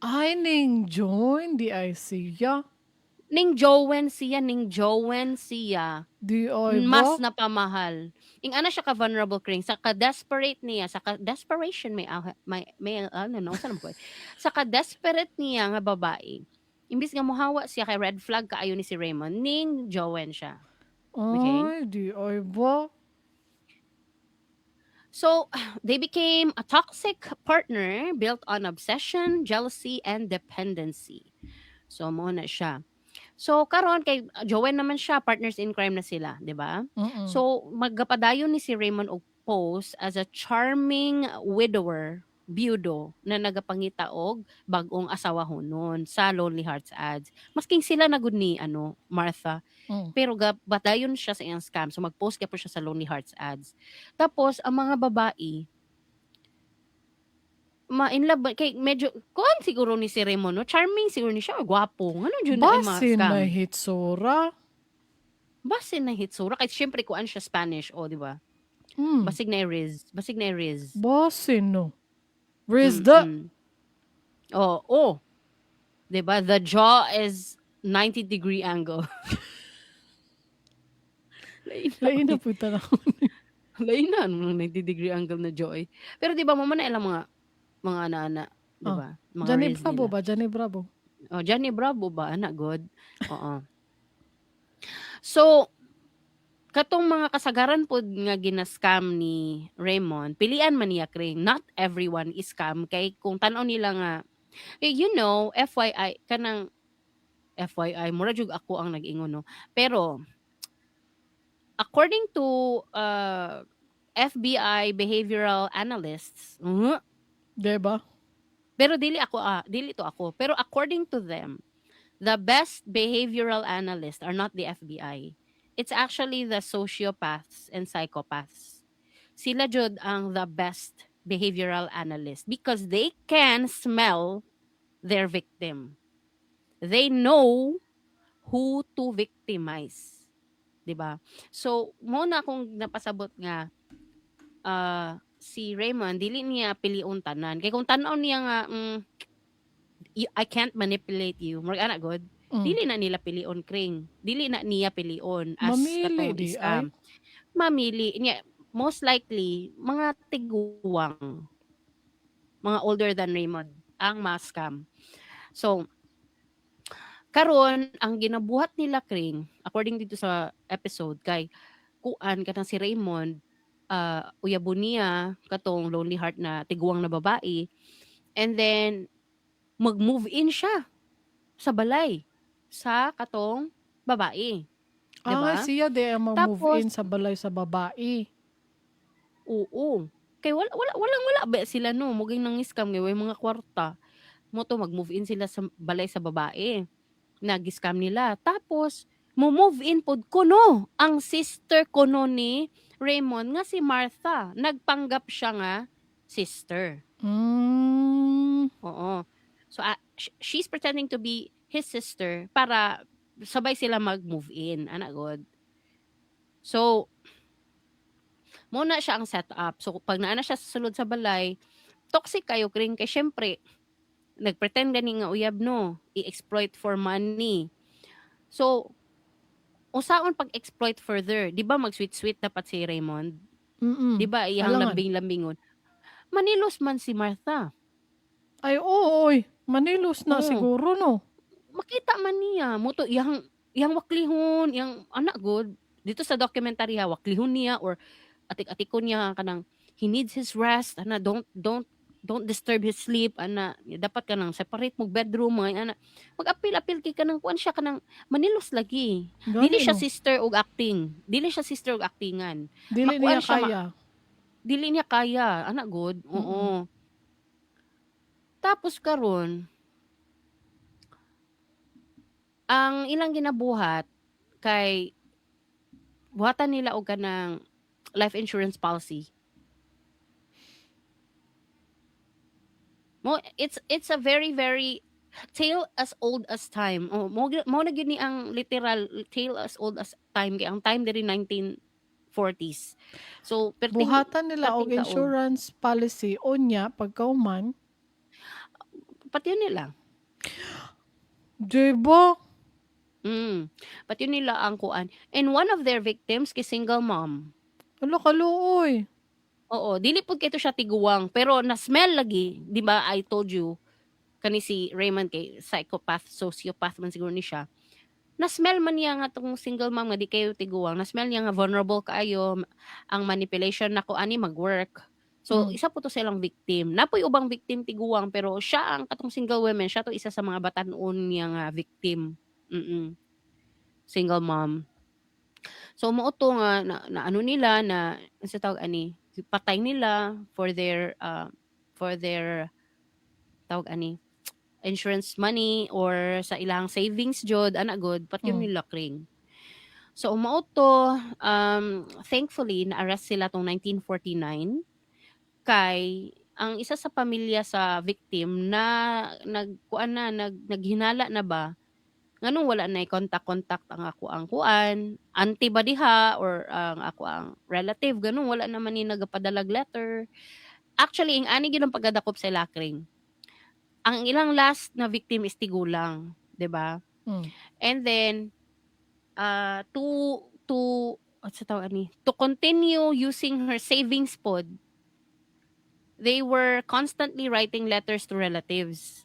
Ay, ning join diay siya. Ning join siya, ning join siya. Di ay Mas ba? Napamahal. Ing ana siya ka vulnerable, Kring, sa ka desperate niya, sa ka desperation may ano no, saan ko? Sa ka desperate niya nga babae. Imbis nga mohawa siya kay red flag kaayo ni si Raymond, ning join siya. Okay? Ay, di ay ba? So, they became a toxic partner built on obsession, jealousy, and dependency. So, mo na siya. So, karon kay join naman siya, partners in crime na sila, di ba? Mm. So, magapadayon ni si Raymond og pose as a charming widower, byudo, na nagapangita og bag-ong asawa noon sa Lonely Hearts ads. Masking sila na gud ni ano, Martha. Pero gapadayon siya sa iyang scam. So mag-post po siya sa Lonely Hearts ads. Tapos ang mga babae ma-in love ba kay medyo kuan siguro ni si Raymond, no? Charming siguro ni siya, or gwapo. Ngano jud na ay Basin ma-scam? Na hitsura. Basin na hitsura kay syempre kuan siya, Spanish, oh, di ba? Mm. Basig na riz, basig na riz. Basin no. Riz the. Oh. 'Di ba? The jaw is 90-degree angle. Lain na. Lain na po na. Lain na ang 90-degree angle na jaw eh. Pero 'di ba mo man na ilang mga ana-ana, 'di ba? Mga Johnny riz Bravo nila. ba? Johnny Bravo. Oh, Johnny Bravo ba ana god? Oo. So katong mga kasagaran pod nga gina-scam ni Raymond, pilian man niya, Kring. Not everyone is scam kay kung tan-aw nila nga eh, FYI kanang FYI, mura jud ako ang nag-ingon, no. Pero according to FBI behavioral analysts, Di ba? Pero dili ako ah, dili to ako. Pero according to them, the best behavioral analysts are not the FBI. It's actually the sociopaths and psychopaths. Sila jud ang the best behavioral analyst because they can smell their victim. They know who to victimize. 'Di ba? So, mo na akong napasabot nga si Raymond dili niya pilion tanan. Kay kung tan-aw niya nga "I can't manipulate you." Murag ana god. Dili na nila pilion, Kring. Dili na niya pilion as Mamili katong di scam. ay. Mamili niya most likely mga tiguang, mga older than Raymond ang ma-scam. So, Karon ang ginabuhat nila, Kring, according dito sa episode, kay kuan katang si Raymond, uyabon niya katong lonely heart na tiguang na babae, and then mag-move in siya sa balay sa katong babae. Diba? Ah, siya di ang mag-move Tapos, in sa balay sa babae. Oo. Kay wala wala walang wala ba sila, no, muging nang scam kay way mga kwarta. Mo to mag-move in sila sa balay sa babae. Nag-scam nila. Tapos mo move in pod kuno ang sister kuno ni Raymond nga si Martha. Nagpanggap siya nga sister. Oo. So she's pretending to be his sister para sabay sila mag-move in, ana god. So muna siya ang setup. So pag naa na siya sa sulod sa balay, toxic kayo, Kring, kay syempre nagpretend gani nga uyab, no, i-exploit for money. So usaon pag-exploit further, di ba mag-sweet-sweet dapat si Raymond? Di ba iyang Alangan. lambing-lambingon? Manilos man si Martha. Ay, oo, oy. Manilos na Oo. siguro, no? Makita man niya mo to iyang iyang waklihon, iyang anak god dito sa documentary ha, waklihon niya or atik-atikon niya kanang he needs his rest ana, don't disturb his sleep ana, dapat kanang separate mo bedroom mga ana, mag-apil-apil kay kanang kuan siya, kanang manilos lagi. Gani, Dili siya no? sister og acting, dili siya sister og actingan. Dili Makuan niya siya kaya. Dili niya kaya ana god, oo. Tapos karon ang ilang ginabuhat kay buhatan nila og kanang life insurance policy. Mo it's a very very tale as old as time. Oh, mo na gyud ni ang literal tale as old as time kay ang time diri 1940s. So perting Buhatan nila og perting taon. Insurance policy unya pagkauman. Pati yun nila. Di ba? Pati yun nila ang kuan. And one of their victims kay single mom. Ala, kaluoy. Oo, dili pud kay to siya tiguang pero na-smell lagi, di ba? I told you kani si Raymond kay psychopath, sociopath man siguro ni siya. Na-smell man niya nga tong single mom nga di kayo tiguang. Na-smell niya nga vulnerable kaayo, ang manipulation nako ani mag-work. So isa po to silang victim. Napoy ubang victim tiguang pero siya ang katong single women, siya to isa sa mga batan-on niya nga victim. Single mom. So mao to nga na ano nila na sa tawag ani, patay nila for their tawag ani, insurance money or sa ilang savings jud ana good, pat yun nila, Kring. So mao to, thankfully na-arrest sila tong 1949 kay ang isa sa pamilya sa victim na nagkuan na naghinala na ba nganong wala na contact-contact ang ako ang kuan, auntie ba diha or ang ako ang relative, ganun wala naman ni nagapadalag letter. Actually, ang ani gyud ang pagkadakop sa ila, Kring. Ang ilang last na victim is tigulang, 'di ba? And then to what's the tawag ani, to continue using her savings pod, they were constantly writing letters to relatives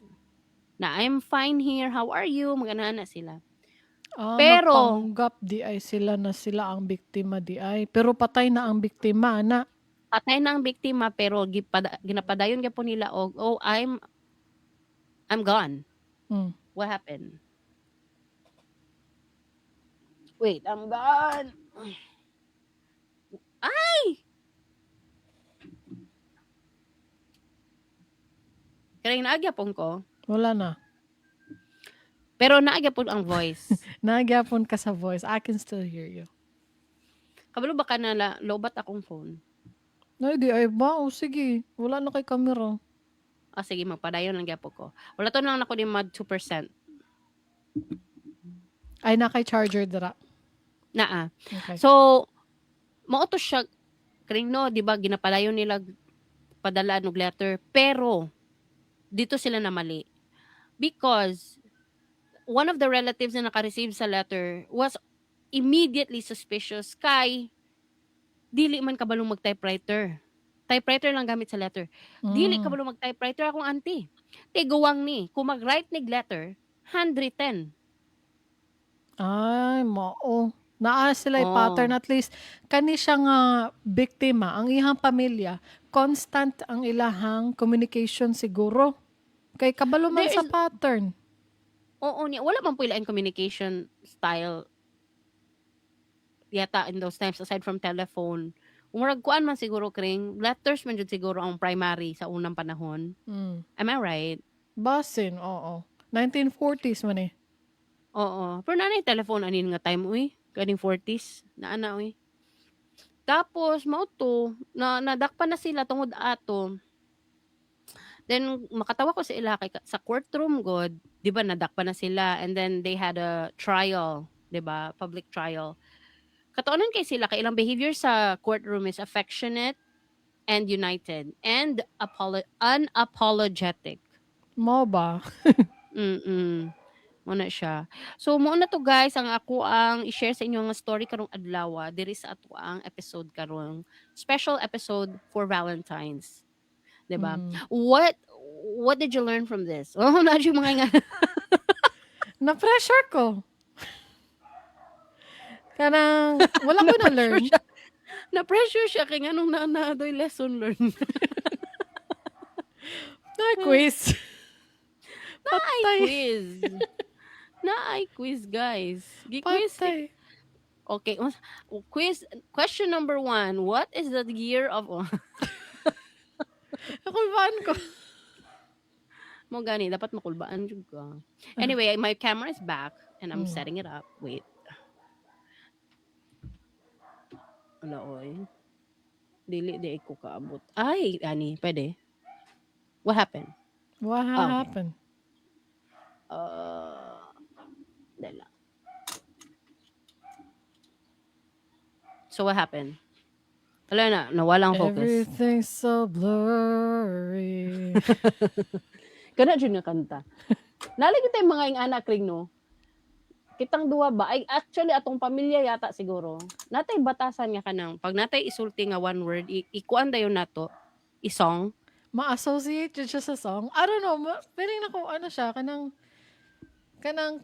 na "I'm fine here, how are you?" Mga na sila. Ah, Pero magpanggap di ay sila na sila ang biktima di ay. Pero patay na ang biktima, ana. Patay na ang biktima pero ginapadayon gyapon nila og "Oh, I'm gone." What happened? Wait, I'm gone. Ay! Kaya naa gyapon ko. Wala na. Pero naa gyapon ang voice. Naa gyapon ka sa voice. I can still hear you. Kabalo ba ka na lobat akong phone? Ay, di ay ba? O sige. Wala na kay camera. Ah, sige, magpadayon lang gyapon ko. Wala to lang nako ni mag 2%. Ay, na kay charger dira. Naa. Okay. So, mao to siya, Kring, no, di ba, ginapadayon nila padala og letter, pero dito sila na mali. Because one of the relatives na naka-receive sa letter was immediately suspicious kay dili man kabalong mag-typewriter. Typewriter lang gamit sa letter. Dili kabalo mag-typewriter akong auntie. Tiguang ni, kung mag-write nig letter, handwritten. Ay, mao. Naa sila Oh. pattern, at least kani siya nga biktima, ang iyang pamilya, constant ang ilahang communication siguro. Kay kabalo man There sa is- pattern. Oo niya, wala man po ilang communication style yata in those times aside from telephone. Murag kuan man siguro, kring letters man jud siguro ang primary sa unang panahon. Am I right? Basin, oo. 1940s man eh. Oo. Pero naa telephone anin nga time uy. Kaning 40s. Naa na uy. Tapos mao to na nadakpan na sila tungod ato. Then makatawa ko sa ila kay sa courtroom god, 'di ba, nadakpan na sila and then they had a trial, 'di ba? Public trial. Katuonan kay sila kay ilang behavior sa courtroom is affectionate and united and unapologetic. Mao ba? Mao na siya. So mao na to, guys, ang ako ang i-share sa inyo nga story karong adlaw diri sa ato ang episode karon. Special episode for Valentine's. 'Di ba? Mm. What did you learn from this? Oh, na yung mga nga. Na-pressure ko. Kanang wala ko na-learn. Siya. Na-pressure siya kay nganong na na doy lesson learned. Na quiz. Naay Patay. Quiz. Naay quiz, guys. Gi-quiz. Patay. Okay. Quiz question number 1. What is the year of Nakulbaan ko. Mao gani, dapat makulbaan jud ka. Anyway, my camera is back and I'm setting it up. Wait. Ala oy. Dili di ko kaabot. Ay, ani, pwede. What happened? What Ah, okay. happened? Dali lang. So what happened? Wala na, nawala ang focus. Everything's so blurry. Kana jud nga kanta. Nalagi tayo mga ing anak ring no. Kitang duwa ba? Ay, actually atong pamilya yata siguro. Natay batasan nga kanang pag natay isulti nga one word, ikuan dayon nato, isong. Ma-associate jud siya sa song. I don't know, feeling na ko ano siya, kanang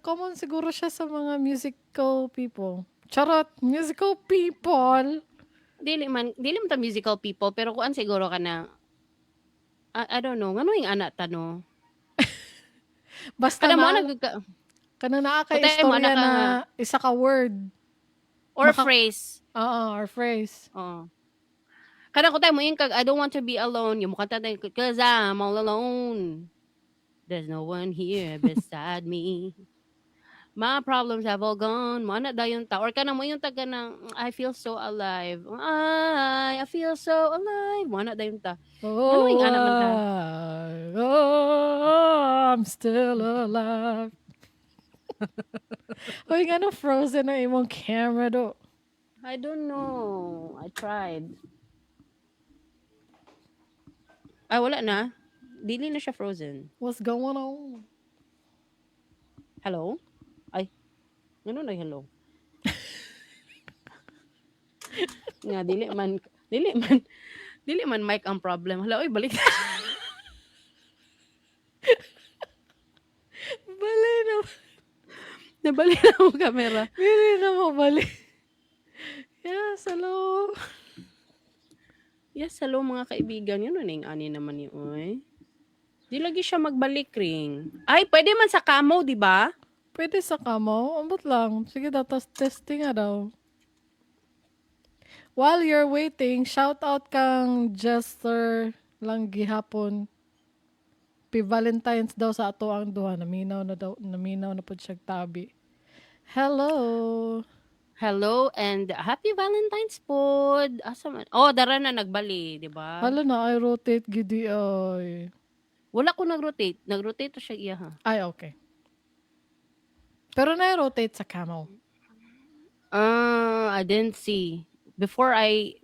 common siguro siya sa mga musical people. Charot, musical people. Dili man ta musical people pero kuan siguro kanang I don't know, ngano yung anak ta no? Basta Kana mo na, nag kanang naa kay Kutay mo, istorya anak ka na nga. Isa ka word. Or phrase. Oo, or phrase. Oo. Kana ko tayo mo yung kag I don't want to be alone. Yung mukha tayo, "'Cause I'm all alone. There's no one here beside me. My problems have all gone." Mo na dayon ta. Or kana mo yung taga ng "I feel so alive. I feel so alive." Mo na dayon ta. Oh, Ano yung anak man ta? Oh, I'm still alive. Uy, nga frozen na imong camera do. I don't know. I tried. Ay, wala na. Dili na siya frozen. What's going on? Hello? Ay. Ano na hello? Nga, dili man mic ang problem. Hala, oy, balik. Bali na. Nabalik na mo camera. Bili na mo, bali. Yes, hello. Yes, hello mga kaibigan. Yun na yung ani naman ni oy. Di lagi siya magbalik ring. Ay, pwede man sa camo, di ba? Pwede sa kamo. Ambot lang. Sige daw, tas testing nga daw. While you're waiting, shout out kang Jester lang gihapon. Happy Valentine's daw sa ato ang duha. Naminaw na daw, naminaw na pud siya tabi. Hello. Hello and happy Valentine's pod. Asa man? Oh, dara na nagbali, di ba? Hala na, ay rotate gidi ay. Wala ko nag-rotate. Nag-rotate to siya iya ha. Ay, okay. Pero na-rotate sa camo. I didn't see. Before I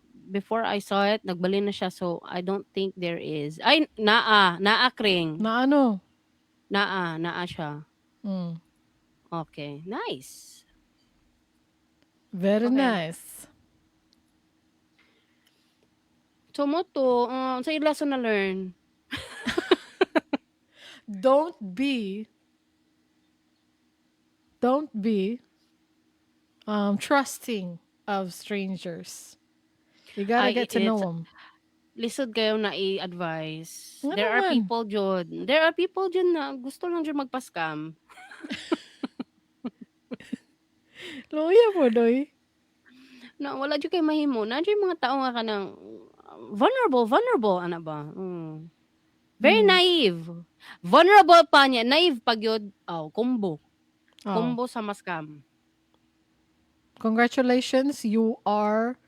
saw it, nagbali na siya so I don't think there is. Ay, naa, naa kring. Na ano? Naa, naa siya. Okay, nice. Very Okay. nice. So mao to, sa lesson na learn. Don't be trusting of strangers. You gotta Ay, get to know it's them. Lisod kaayo na i-advise. Nga There are naman. People jud. There are people jud na gusto lang jud magpa-scam. Luya pod oy. Na wala jud kay mahimo. Naa jud mga tao nga kanang vulnerable, vulnerable ana ba? Very naive. Vulnerable pa niya, naive pa gyud. Oh, combo. Oh. Combo sa ma-scam. Congratulations, you are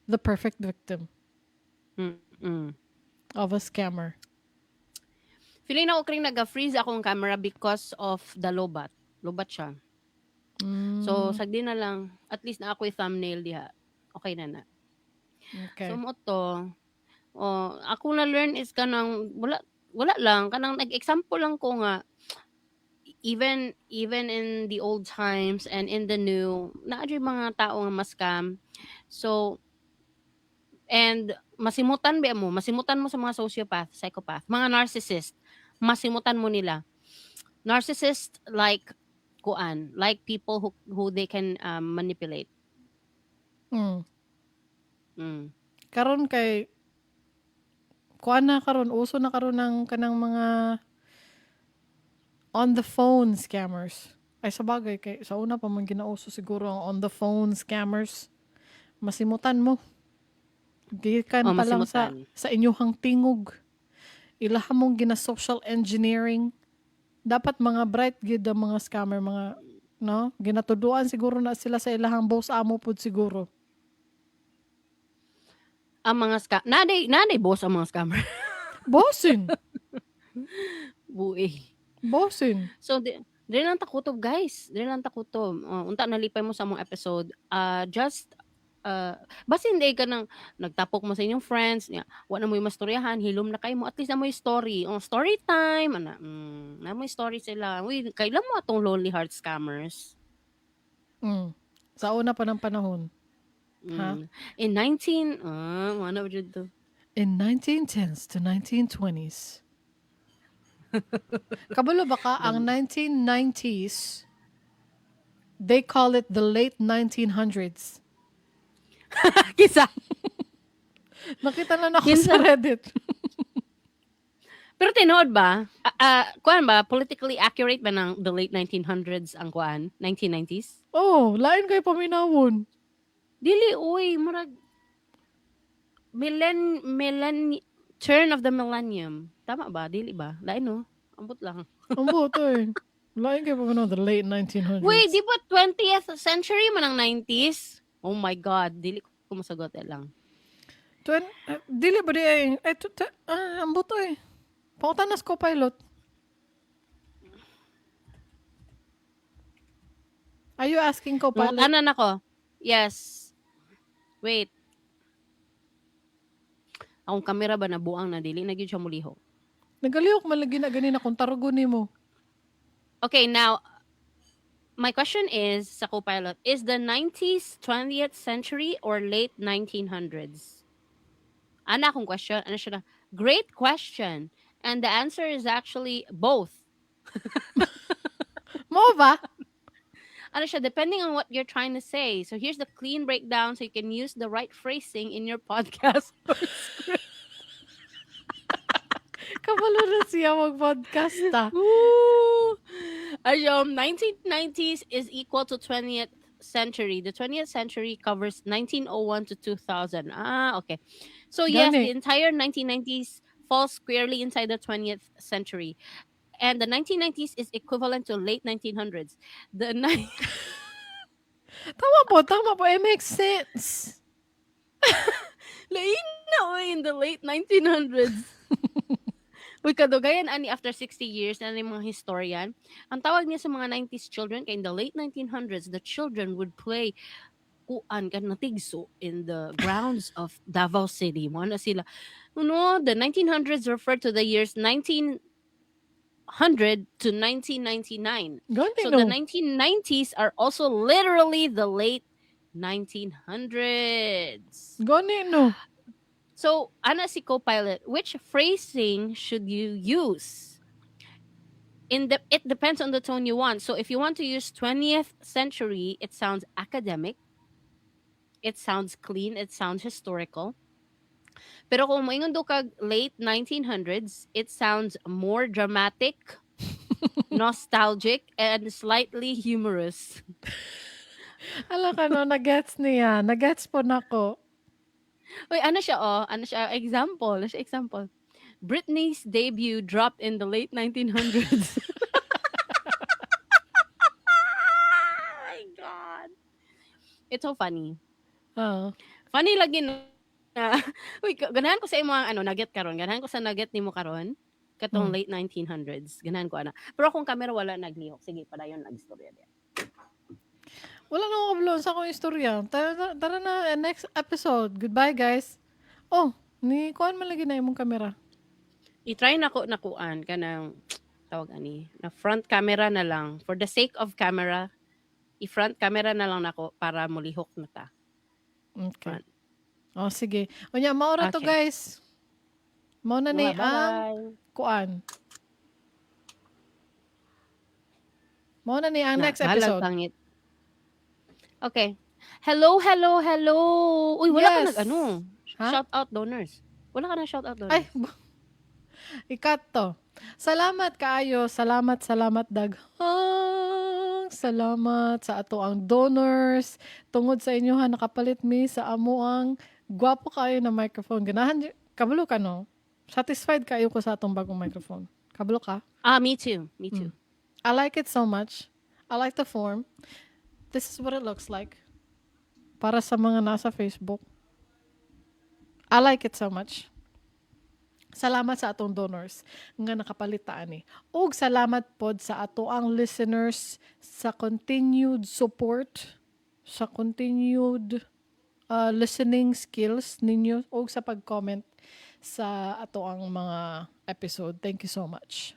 the perfect victim of a scammer. Feeling na ko kring naga-freeze akong camera because of the lobat. Lobat siya. So, sagdi na lang. At least na ako'y thumbnail diha. Okay na na. Okay. So, mo to. Oh, ako na learn is kanang wala wala lang, kanang nag-example lang ko nga even in the old times and in the new, naa jud mga tao nga ma-scam. So and masimutan ba mo, masimutan mo sa mga sociopath, psychopath, mga narcissist, masimutan mo nila. Narcissist like kuan, like people who they can manipulate. Karon kay kuan na karon, uso na karon ng kanang mga on the phone scammers. Ay, sa bagay kay sa una pa man ginauso siguro ang on the phone scammers. Masimutan mo. Gikan Oh, pa lang sa masimutan. Sa inyuhang tingog. Ilaha mong gina social engineering. Dapat mga bright gid ang mga scammer, mga no? Ginatuduan siguro na sila sa ilahang boss amo pud siguro. Ang mga scam, naday boss ang mga scammer. Bossing. Buhi. Bossing. So, di lang ta kutob, guys. Di lang ta kutob. Unta nalipay mo sa among episode. Just basin di ka nang nagtapok mo sa inyong friends, niya, wa na mo'y mastoryahan, hilom na kayo mo, at least na mo'y story. Oh, story time, ana, na mo'y story sila. Uy, kailan mo atong Lonely Heart Scammers? Sa una pa ng panahon. Ha? In 19, ano ba jud to? In 1910s to 1920s. Kabalo ba ka, ang 1990s, they call it the late 1900s. Kisa. Nakita na ako Kinsa? sa Reddit. Pero tinuod ba? Kuan ba? Politically accurate ba ng the late 1900s ang kuan? 1990s? Oh, lain kay paminawon. Dili, uy, murag millen millen turn of the millennium. Tama ba? Dili ba? Lain no? Ambot lang. Ang buto eh. Lain kay paminawon, the late 1900s. Wait, di ba 20th century man ang 90s? Oh my God, dili ko masagot eh lang. Dili ba di ay, eh, ang buto eh. Pangutan-a sa Copilot. Are you asking Copilot? Nangutanan ako. Yes. Wait. Akong kamera ba nabuang na, dili na gyud siya mulihok. Nagalihok man lagi na ganina kung tarugon nimo. Okay, now my question is sa Copilot, is the 90s 20th century or late 1900s? Ana akong question, ano siya na? Great question. And the answer is actually both. Mo ba? Ano siya, depending on what you're trying to say. So here's the clean breakdown so you can use the right phrasing in your podcast or script. Kabalo na siya mag-podcast ah. Ooh. Ay, 1990s is equal to 20th century. The 20th century covers 1901 to 2000. Ah, okay. So yes, Gani. The entire 1990s falls squarely inside the 20th century. And the 1990s is equivalent to late 1900s. Tama po, tama po. It makes sense. Lain na, oy, in the late 1900s. Uy, kadugayan ani after 60 years na ni mga historian. Ang tawag niya sa mga 90s children kay in the late 1900s, the children would play kuan kan natigso in the grounds of Davao City. Mo na sila. No, the 1900s refer to the years 1900 to 1999. Gani So no. the 1990s are also literally the late 1900s. Gani no. So, ana si Copilot, which phrasing should you use? In the It depends on the tone you want. So if you want to use 20th century, it sounds academic. It sounds clean, it sounds historical. Pero kung moingon daw kag late 1900s, it sounds more dramatic, nostalgic, and slightly humorous. Ala ka no, nagets niya. Nagets po nako. Uy, ano siya oh? Ano siya? Example. Ano siya example? Britney's debut dropped in the late 1900s. Oh my God. It's so funny. Oh. Funny lagi na. Uy, ganahan ko sa imo ang ano, nugget karon. Ganahan ko sa nugget nimo karon. Katong late 1900s. Ganahan ko ana. Pero akong camera wala naglihok. Sige, padayon nagstorya diya. Wala na akong kabalo sa akong istorya. Tara, tara, tara na, next episode. Goodbye, guys. Oh, ni kuan man lagi na imong camera. I-try na ko nakuan kanang tawag ani na front camera na lang for the sake of camera. I-front camera na lang nako para mulihok na ta. Okay. Front. Oh, sige. Unya, maura to, guys. Mao na ni Mga ang bye-bye. Kuan. Mao na ni ang Na, next bahalag episode. pangit. Okay. Hello, hello, hello. Uy, wala ka nag ano. Ha? Shout out donors. Wala ka na shout out donors. Ay, ikat to. Salamat kaayo. Salamat, salamat daghang. Salamat sa ato ang donors. Tungod sa inyo ha, nakapalit mi sa amo ang gwapo kaayo na microphone. Ganahan, kabalo ka no? Satisfied kaayo ko sa atong bagong microphone. Kabalo ka? Ah, me too. Me too. I like it so much. I like the form. This is what it looks like. Para sa mga nasa Facebook. I like it so much. Salamat sa atong donors nga nakapalitaan ni. Ug salamat pod sa ato ang listeners sa continued support, sa continued listening skills ninyo ug sa pag-comment sa ato ang mga episode. Thank you so much.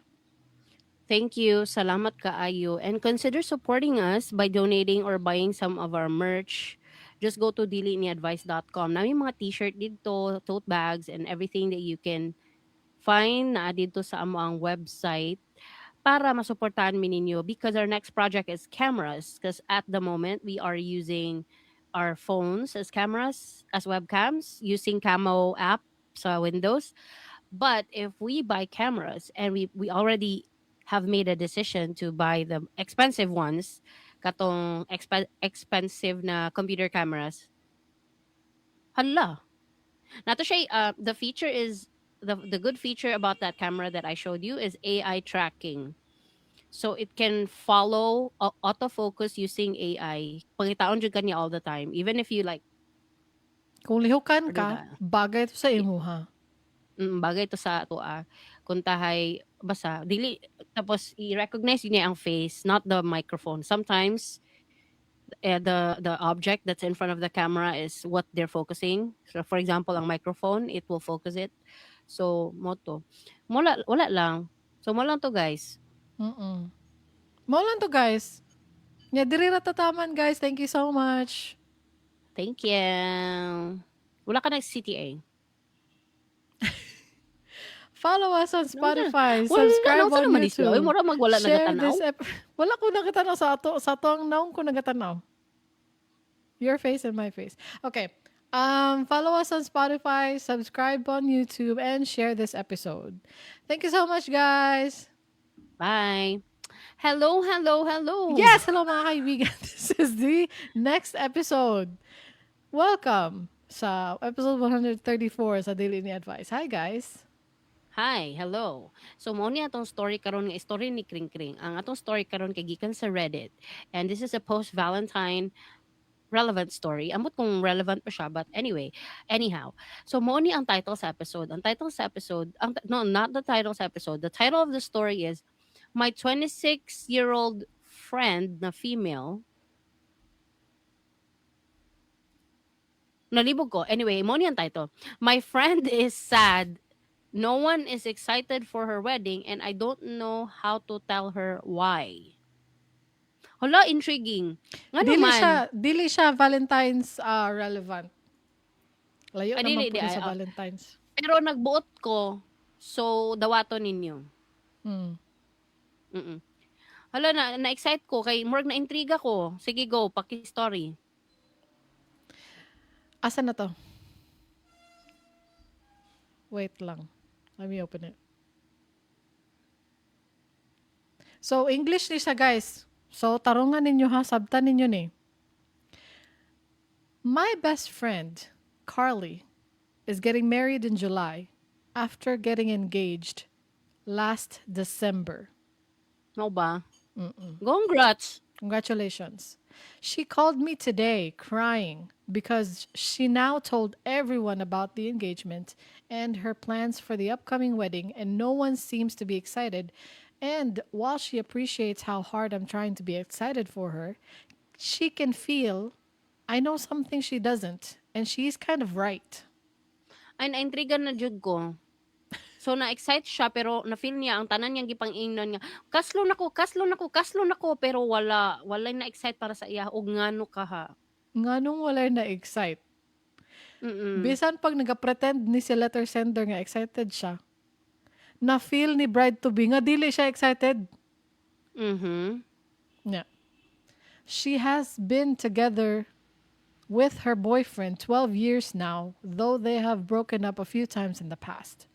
Thank you. Salamat kaayo. And consider supporting us by donating or buying some of our merch. Just go to diliniadvice.com. Naa may mga t-shirt dito, tote bags, and everything that you can find na dito sa amo ang website para masuportahan mi ninyo because our next project is cameras, because at the moment we are using our phones as cameras, as webcams, using Camo app sa Windows. But if we buy cameras, and we already have made a decision to buy the expensive ones, katong expensive na computer cameras. Hala. Nato siya, the feature is, the good feature about that camera that I showed you is AI tracking. So it can follow autofocus using AI. Pangitaon jud kaniya all the time. Even if you like Kung lihukan ka, Ano ba? Bagay to sa imo ha. Bagay to sa ato ah. Kung tahay basta dili tapos i-recognize niya ang face, not the microphone. Sometimes eh, the object that's in front of the camera is what they're focusing. So for example, ang microphone, it will focus it. So mao to. Wala, wala lang. So mao lang to, guys. Mao lang to, guys. Nya diri ra tataman, guys. Thank you so much. Thank you. Wala ka nag CTA. Follow us on Spotify. Wala, Subscribe wala on naman ni siya. YouTube. Uy, mura magwala Share nagatanaw. this. Wala ko nakatanaw sa ato ang naong ko nagatanaw. Your face and my face. Okay. Follow us on Spotify, subscribe on YouTube, and share this episode. Thank you so much, guys. Bye. Hello, hello, hello. Yes, hello mga kaibigan. This is the next episode. Welcome sa episode 134 sa Dili Ni Advice. Hi, guys. Hi, hello. So mao ni atong story karon nga story ni Kring Kring. Ang atong story karon kay gikan sa Reddit. And this is a post-Valentine relevant story. Ambot kung relevant pa siya, but anyway, anyhow. So mao ni ang title sa episode. Ang title sa episode, ang no, not the title sa episode. The title of the story is "My 26-year-old friend na female." Nalibog ko. Anyway, mao ni ang title. "My friend is sad. No one is excited for her wedding and I don't know how to tell her why." Hala, intriguing. Nga Dili naman. siya Valentine's relevant. Layo Ah, naman dili, po di, sa ay, ah. Valentine's. Pero nagbuot ko, so dawato ninyo. Hala na, na-excite ko kay murag na intriga ko. Sige, go, paki-story. Asa na to? Wait lang. Let me open it. So, English ni siya, guys. So, tarungan ninyo ha. Sabtan ninyo ni. My best friend, Carly, is getting married in July after getting engaged last December. Mao ba? Congrats. Congratulations. She called me today crying because she now told everyone about the engagement and her plans for the upcoming wedding, and no one seems to be excited. And while she appreciates how hard I'm trying to be excited for her, she can feel I know something she doesn't, and she's kind of right. Ay, na-intriga na jud ko. So, na-excite siya pero na-feel niya ang tanan niyang gipang-ingnon nga, "Kaslo nako, kaslo nako, kaslo nako," pero wala, walay na-excite para sa iya og ngano ka ha. Nganong walay na-excite? Bisan pag nag-pretend ni si letter sender nga excited siya, na-feel ni bride to be nga dili siya excited. Yeah. She has been together with her boyfriend 12 years now, though they have broken up a few times in the past.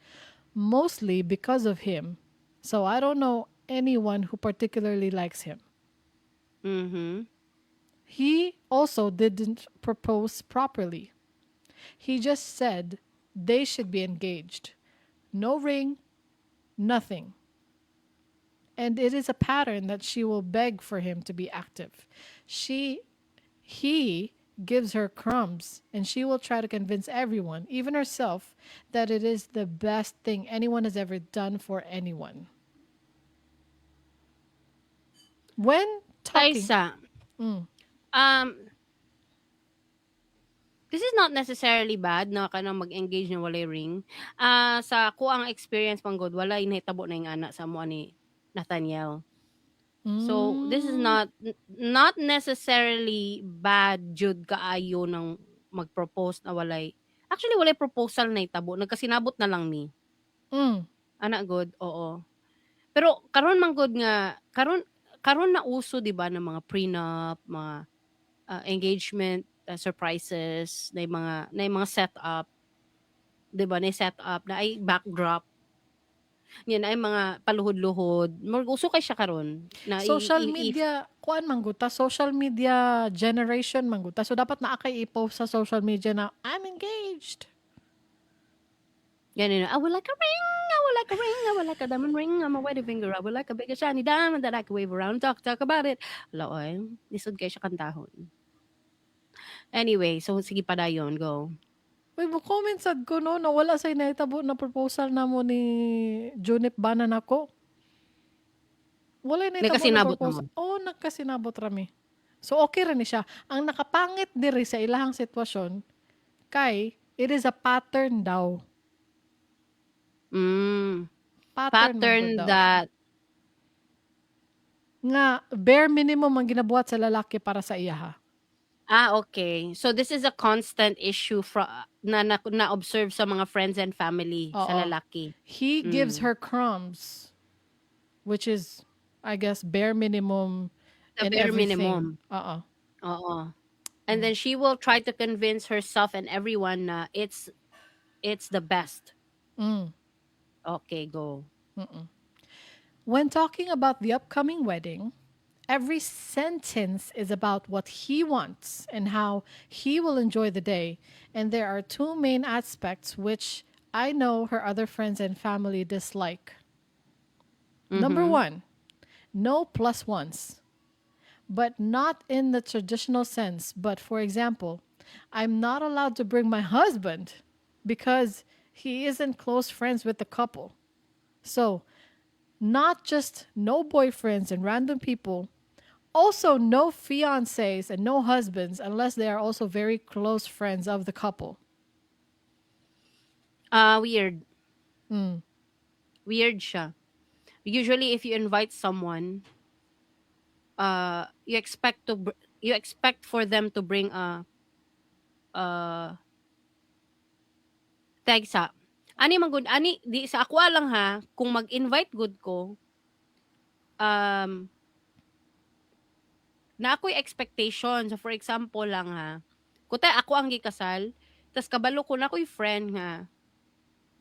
Mostly because of him. So I don't know anyone who particularly likes him. He also didn't propose properly. He just said they should be engaged. No ring, nothing. And it is a pattern that she will beg for him to be active. She he gives her crumbs and she will try to convince everyone, even herself, that it is the best thing anyone has ever done for anyone. When talking Taysa, this is not necessarily bad na kanang mag-engage na walay ring. Ah, sa akoang experience man gud, walay nahitabo na ing-ana sa amo ni Nathaniel. So, this is not necessarily bad jud kaayo ng mag-propose na walay, actually, walay proposal na hitabo, nagkasinabot na lang mi. Ana gud, oo. Pero karon man gud nga karon karon na uso, di ba, ng mga prenup, mga engagement surprises, na mga setup, 'di ba, na setup na ay backdrop. Yan ay mga paluhod-luhod. Murag uso kay siya karon na Social media, kuan man gud ta, social media generation man gud ta. So dapat naa kay i-post sa social media na "I'm engaged." Ganun, "I would like a ring, I would like a ring, I would like a diamond ring on my wedding finger. I would like a big shiny diamond that I can wave around and talk, talk about it." Ala, oy, lisod kay siya kantahon. Anyway, so sige, padayon, go. Uy, mo comment sad ko no, na wala say nahitabo na proposal namo ni Junip Bana nako. Wala nahitabo na Nagkasinabot proposal. naman. Oo, nagkasinabot rami. So okay ra ni siya. Ang nakapangit diri sa ilahang sitwasyon kay it is a pattern daw. Pattern, man Pattern gud daw. That Nga bare minimum ang ginabuhat sa lalaki para sa iyaha. Ah, okay. So this is a constant issue na na-observe sa mga friends and family sa Oo. Lalaki. He gives her crumbs, which is, I guess, bare minimum The in bare everything. Minimum. Oo. Oo. And then she will try to convince herself and everyone na it's the best. Okay, go. When talking about the upcoming wedding, every sentence is about what he wants and how he will enjoy the day. And there are two main aspects which I know her other friends and family dislike. Number one, no plus ones, but not in the traditional sense. But for example, I'm not allowed to bring my husband because he isn't close friends with the couple. So, not just no boyfriends and random people, also no fiancés and no husbands unless they are also very close friends of the couple. Ah, weird. Weird siya. Usually, if you invite someone, you expect for them to bring a Tagsa. Ani man gud ani di sa ako lang ha, kung mag-invite gud ko, Na ako'y expectation. So, for example lang ha, kutoy ako ang gikasal, tas kabalo ko na ako'y friend nga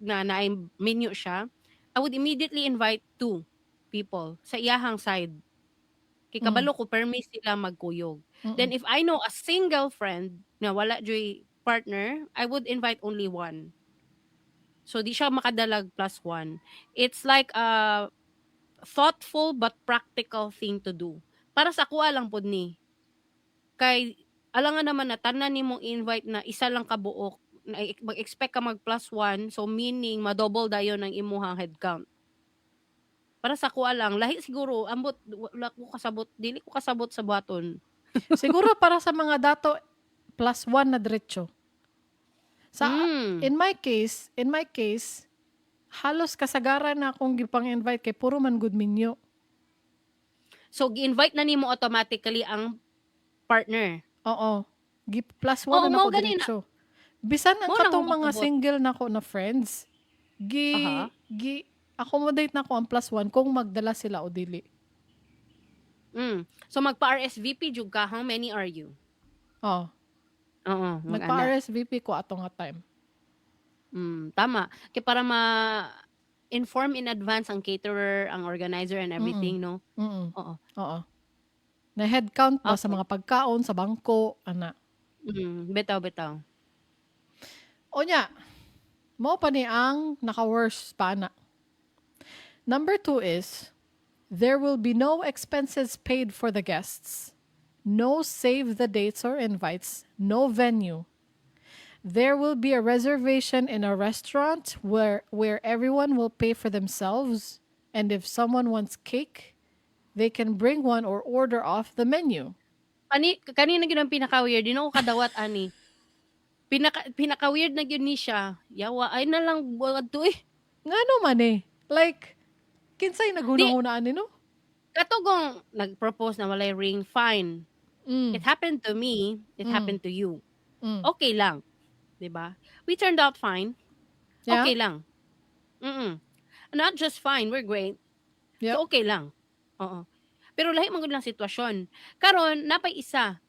na naay minyo siya, I would immediately invite two people sa iyahang side. Kay kabalo ko permi sila magkuyog. Then if I know a single friend na wala juy partner, I would invite only one. So di siya makadalag plus one. It's like a thoughtful but practical thing to do. Para sa akoa lang pod ni. Kay alangan naman na tanan nimong invite na isa lang kabuok na mag-expect ka mag plus one, so meaning ma-double dayon ang imuhang headcount. Para sa akoa lang, lahi siguro, ambot wala ko kasabot, dili ko kasabot sa buhaton. Siguro para sa mga dato, plus one na diretso. Sa in my case, halos kasagaran na akong gipang-invite kay puro man gud minyo. So gi-invite na nimo automatically ang partner. Oo. Gi plus one Oo, na mao nako gani na. diretso. Bisan ang Mao na katong akong mga pasabot. Single nako na friends, gi gi accommodate nako ang plus one kung magdala sila o dili. So magpa-RSVP jud ka, how many are you? Oh, Oo, mag-ana. nagpa-RSVP ko ato nga time. Tama. Kay para ma-inform in advance ang caterer, ang organizer and everything, no? Oo. Oo. Na head count ba sa mga pagkaon sa bangko ana. Bitaw bitaw. Onya, mao pa ni ang naka-worst pa na. Number two is, there will be no expenses paid for the guests, no save the dates or invites, no venue. There will be a reservation in a restaurant where everyone will pay for themselves, and if someone wants cake, they can bring one or order off the menu. Ani kanina gyud ang pinaka-weird, di na ko kadawat ani. Pinaka pinaka weird na gyud ni siya. Yawa ay na lang adto eh. Ngano man eh? Like, kinsay naghuna-huna ani, no? Katong nag-propose na walay ring, fine. It happened to me, it happened to you. Okay lang. 'Di ba? We turned out fine. Okay lang. Not just fine, we're great. So okay lang. Oo. Pero lahi man gud lang sitwasyon. Karon napay isa.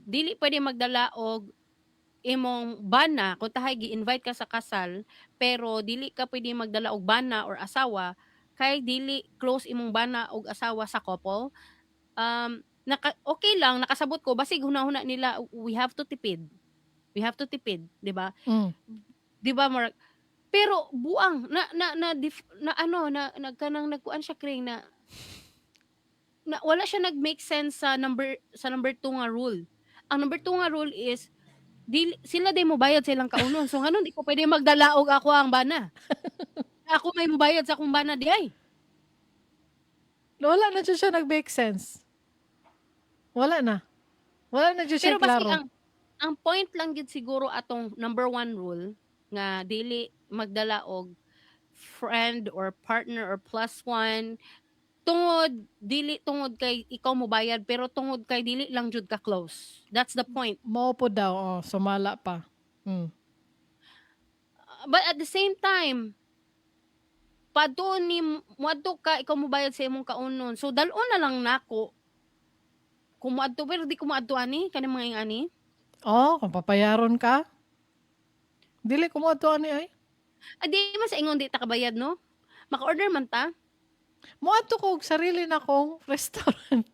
Dili pwede magdala og imong bana kung tahay gi-invite ka sa kasal, pero dili ka pwede magdala og bana or asawa kay dili close imong bana og asawa sa couple. Naka, okay lang, nakasabot ko basig hunahuna nila, we have to tipid. We have to tipid, 'di ba? 'Di ba murag pero buang na na na, dif, na ano na nagkanang nagkuan siya kring na na wala siya nag-make sense sa number 2 nga rule. Ang number 2 nga rule is dili sila day mobayad sa ilang kaunon. So ngano di ko pwede magdala og ako ang bana? Ako may mobayad sa akong bana di ay. Wala na jud siya nag-make sense. Wala na. Wala na jud siya Pero basi klaro. ang point lang gid siguro atong number one rule nga dili magdala og friend or partner or plus one tungod dili tungod kay ikaw mobayad pero tungod kay dili lang jud ka close. That's the point. Mao po daw, oh, sumala pa. But at the same time, padto ni moadto ka, ikaw mobayad sa imong kaunon. So dal-on na lang nako. Kung moadto, pero di ko moadto ani kani mga ing-ani. Oh, kung papayaron ka. Dili ko mo ani ay. Ah, di man sa ingon di ta kabayad, no? Maka-order man ta. Moadto ko og sarili na kong restaurant.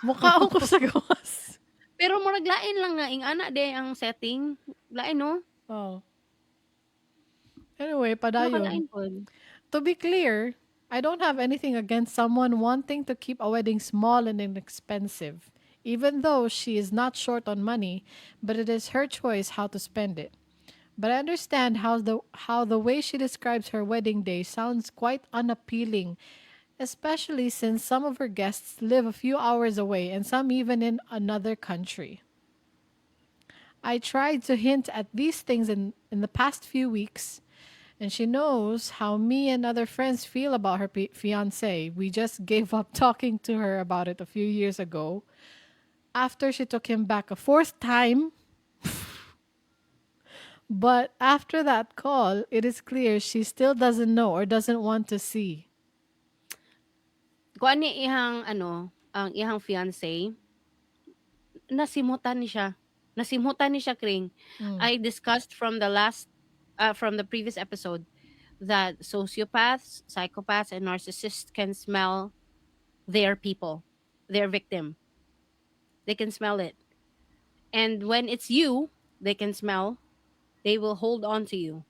Mukaon ko sa gawas. Pero murag lain lang nga ing-ana de ang setting. Lain, no? Oh. Anyway, Ano padayon. lain pod? To be clear, I don't have anything against someone wanting to keep a wedding small and inexpensive, even though she is not short on money, but it is her choice how to spend it. But I understand how the way she describes her wedding day sounds quite unappealing, especially since some of her guests live a few hours away and some even in another country. I tried to hint at these things in the past few weeks, and she knows how me and other friends feel about her fiance. We just gave up talking to her about it a few years ago after she took him back a fourth time. But after that call, it is clear she still doesn't know or doesn't want to see. Kuan ni ihang ano, ang ihang fiancé, nasimutan ni siya. Nasimutan ni siya, Kring. I discussed from the previous episode that sociopaths, psychopaths, and narcissists can smell their people, their victim. They can smell it. And when it's you, they can smell, they will hold on to you.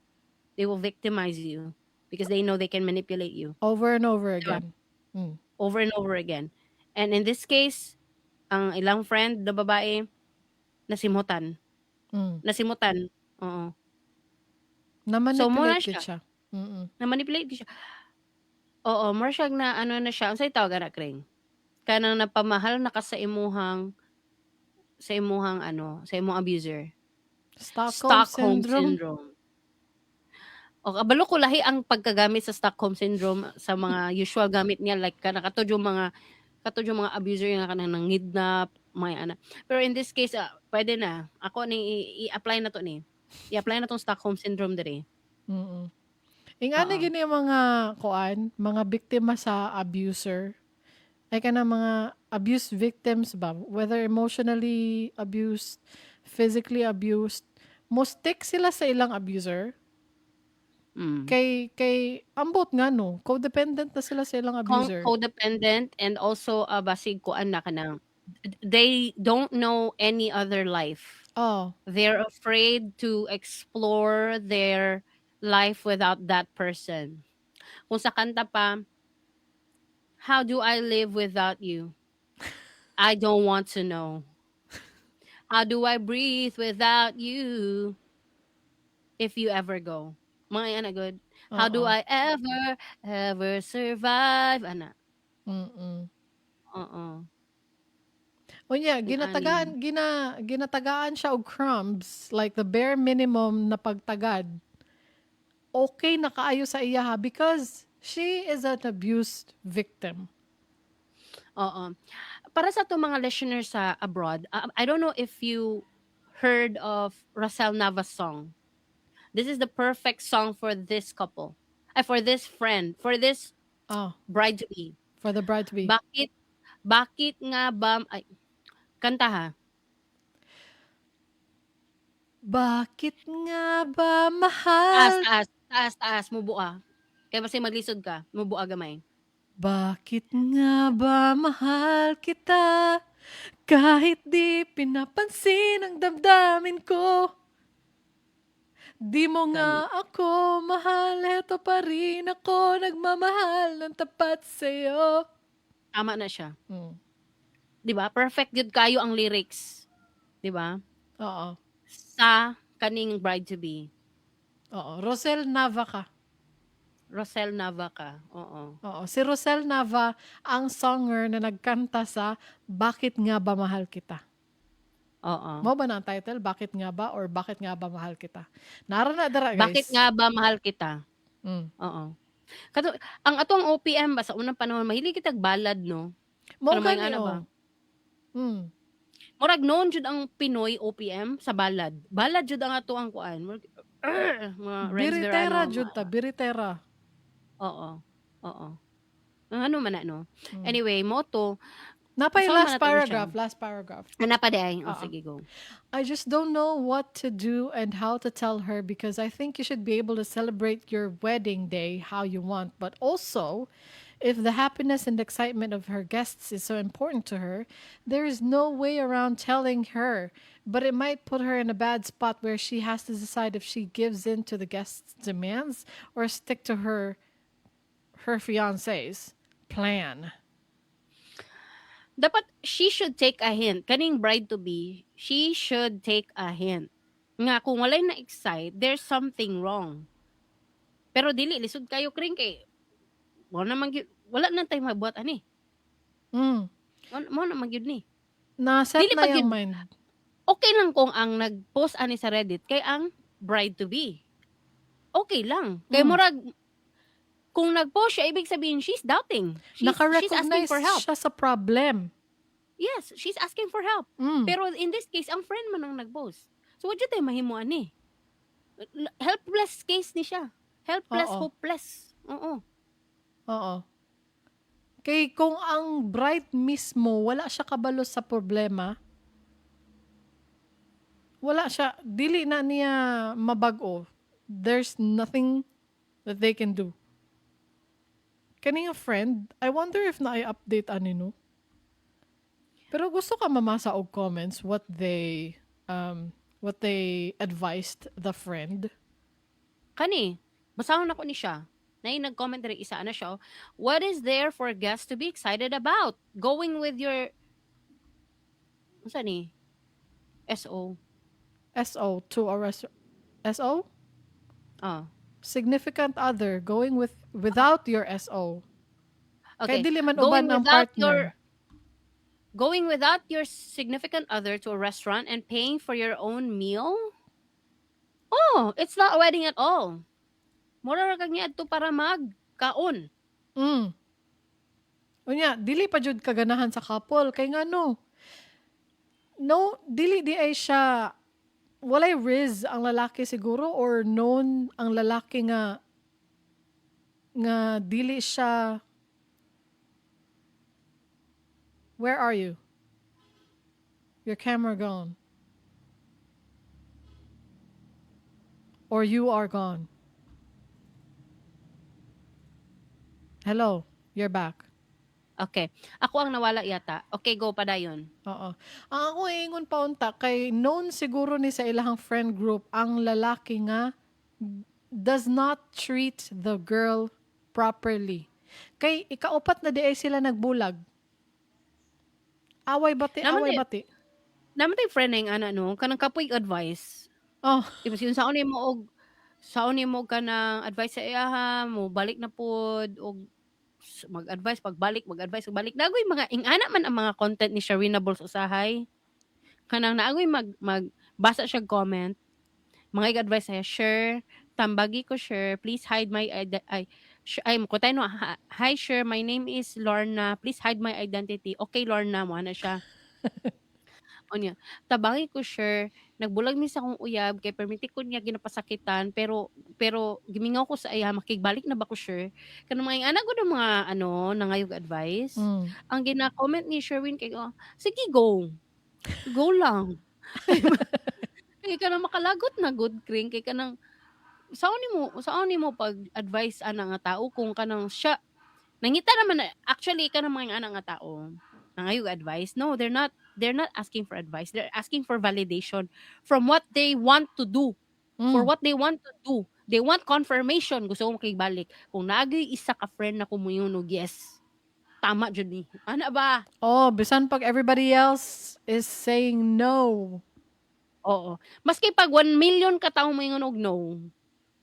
They will victimize you because they know they can manipulate you Over and over Diba? Again. Over and over again. And in this case, ang ilang friend na babae, nasimutan. Nasimutan. Oo. Na-manipulate So, mura gid siya. Siya. Na-manipulate siya. Oo, more siya na ano na siya. Unsay tawag ana, Kring? Kanang napamahal na ka sa imuhang ano, sa imong abuser. Stockholm Stockholm syndrome. Syndrome. O kabalo ko lahi ang pagkagamit sa Stockholm syndrome sa mga usual gamit niya, like kana katod yung mga abuser nga kanang nangidnap, mga ana. Pero in this case, pwede na. Ako ni i-apply na to ni. I-apply na tong Stockholm syndrome diri. Ingani Oo. gini yung mga kuan, mga biktima sa abuser. Ay kana mga abuse victims ba, whether emotionally abused, physically abused, mo stick sila sa ilang abuser kay ambot nga no, codependent na sila sa ilang abuser. Codependent and also basig kuan na kanang they don't know any other life. They're afraid to explore their life without that person. Kung sa kanta pa, "How do I live without you? I don't want to know. How do I breathe without you? If you ever go." Mga ana good. "How do Oo. I ever, ever survive?" Ana. Oo. Unya, Ang ginatagaan ani. ginatagaan siya og crumbs, like the bare minimum na pagtagad. Okay na kaayo sa iya ha because she is an abused victim. Oo. Para sa atong mga listeners sa abroad, I don't know if you heard of Rosel Nava's song. This is the perfect song for this couple. Ay, for this friend, for this bride to be. For the bride to be. Bakit nga ba ay kanta ha. Bakit nga ba Taas, mahal? Taas, taas, taas, mubua. Kaya basta maglisod ka, mubua gamay. Bakit nga ba mahal kita kahit di pinapansin ang damdamin ko? Di mo nga ako mahal, eto pa rin ako nagmamahal ng tapat sa'yo. Tama na siya. 'Di ba? Perfect gyud kayo ang lyrics. 'Di ba? Oo. Sa kaning bride to be. Oo. Rosel Nava ka. Rosel Nava ka. Oo. Oo. Si Rosel Nava ang songer na nagkanta sa "Bakit Nga Ba Mahal Kita?" Oo. Mao ba na ang title? "Bakit Nga Ba" or "Bakit Nga Ba Mahal Kita?" Nara na dara, guys. "Bakit Nga Ba Mahal Kita?" Mm. Oo. Kato, ang atong OPM ba sa unang panahon mahilig kitag ballad, no? Mao Pero may gani, ano ba? Oh. Murag known jud ang Pinoy OPM sa ballad. Ballad jud ang ato ang kuan. Murag, mga Renz Biritera Verano. Jud ta, biritera. Oo. Oo. Ang ano man na, no? Mm. Anyway, mo to. Napay Saan man last nato siya? Paragraph, last paragraph. Ana pa di ay. Oh, Oo. sige, go. I just don't know what to do and how to tell her because I think you should be able to celebrate your wedding day how you want. But also, if the happiness and excitement of her guests is so important to her, there is no way around telling her. But it might put her in a bad spot where she has to decide if she gives in to the guests' demands or stick to her fiance's plan. Dapat she should take a hint. Kaning bride to be, she should take a hint. Nga kung walay na excite, there's something wrong. Pero dili lisod kayo, Kring, kay wala man gyud, wala na tay mabuhat ani. Mo na man gyud ni. Na-set Dili na pa yung gyud- mind. Okay lang kung ang nag-post ani sa Reddit kay ang bride to be. Okay lang. Kay murag kung nag-post siya, ibig sabihin she's doubting. She's asking Naka-recognize for help. Siya sa problem. Yes, she's asking for help. Pero in this case, ang friend man ang nag-post. So, what tayo mahimo ani? Helpless case ni siya. Helpless, Oo. Hopeless. Oo. Oo. Kay kung ang bride mismo wala siya kabalo sa problema, wala siya, dili na niya mabag-o. There's nothing that they can do. Kani nga friend, I wonder if naay update ani, no? Pero gusto ka mamasa og comments what they advised the friend. Kani, basahon ako ni siya. Nay nag-comment diri isa ana siya, oh. "What is there for guests to be excited about? Going with your," unsa ni? SO. SO to a restaurant. SO? Oh. Significant other, going with without your SO. Okay. Kay dili man Going uban ang without partner. Going without your significant other to a restaurant and paying for your own meal? Oh, it's not a wedding at all. Mura ra kag niadto para magkaon. Unya, dili pa jud kaganahan sa couple kay ngano? No, dili di ay siya, walay riz ang lalaki siguro or known ang lalaki nga dili siya. Where are you? Your camera gone. Or you are gone. Hello, you're back. Okay. Ako ang nawala yata. Okay, go, padayon. Oo. Ang ako ingon pa unta kay known siguro ni sa ilahang friend group ang lalaki nga does not treat the girl properly. Kay ikaupat na di ay sila nagbulag. Away bati, Naman away di- bati. Naman tay friend na yung ana, no, kanang kapoy advice. Oh, Ibig sabihin saon nimo kanang advice sa iyaha, mo balik na pod og mag-advise pagbalik, mag-advise pagbalik. Nagoy mga ingana man ang mga content ni Sharina Bulls usahay. Kanang naagoy mag basa siya comment. Mga advice saya, "Sure, tambagi ko, sure, please hide my ay ay mo no, "Hi sure, my name is Lorna, please hide my identity." "Okay Lorna," mo ana siya. Unya, "Tabangi ko sure, nagbulag mi sa akong uyab kay permiti ko niya ginapasakitan, pero pero gimingaw ko sa iya, makigbalik na ba ko sure?" Kanang mga ingana gud ang mga ano nangayog advice. Ang gina-comment ni Sherwin kay, "Oh, sige go. Go lang." Kay kanang makalagot na good kring kay kanang saon nimo pag advice ana nga tao kung kanang siya nangita naman na, actually kanang mga ingana nga tao nangayog advice, no, they're not asking for advice, they're asking for validation from what they want to do, for what they want to do. They want confirmation, gusto ko makigbalik kung naagay isa ka friend na kumuyon og yes, tama jud ni ana ba. Oh, bisan pag everybody else is saying no. Oo, maski pag 1 million ka tawo moingon og no,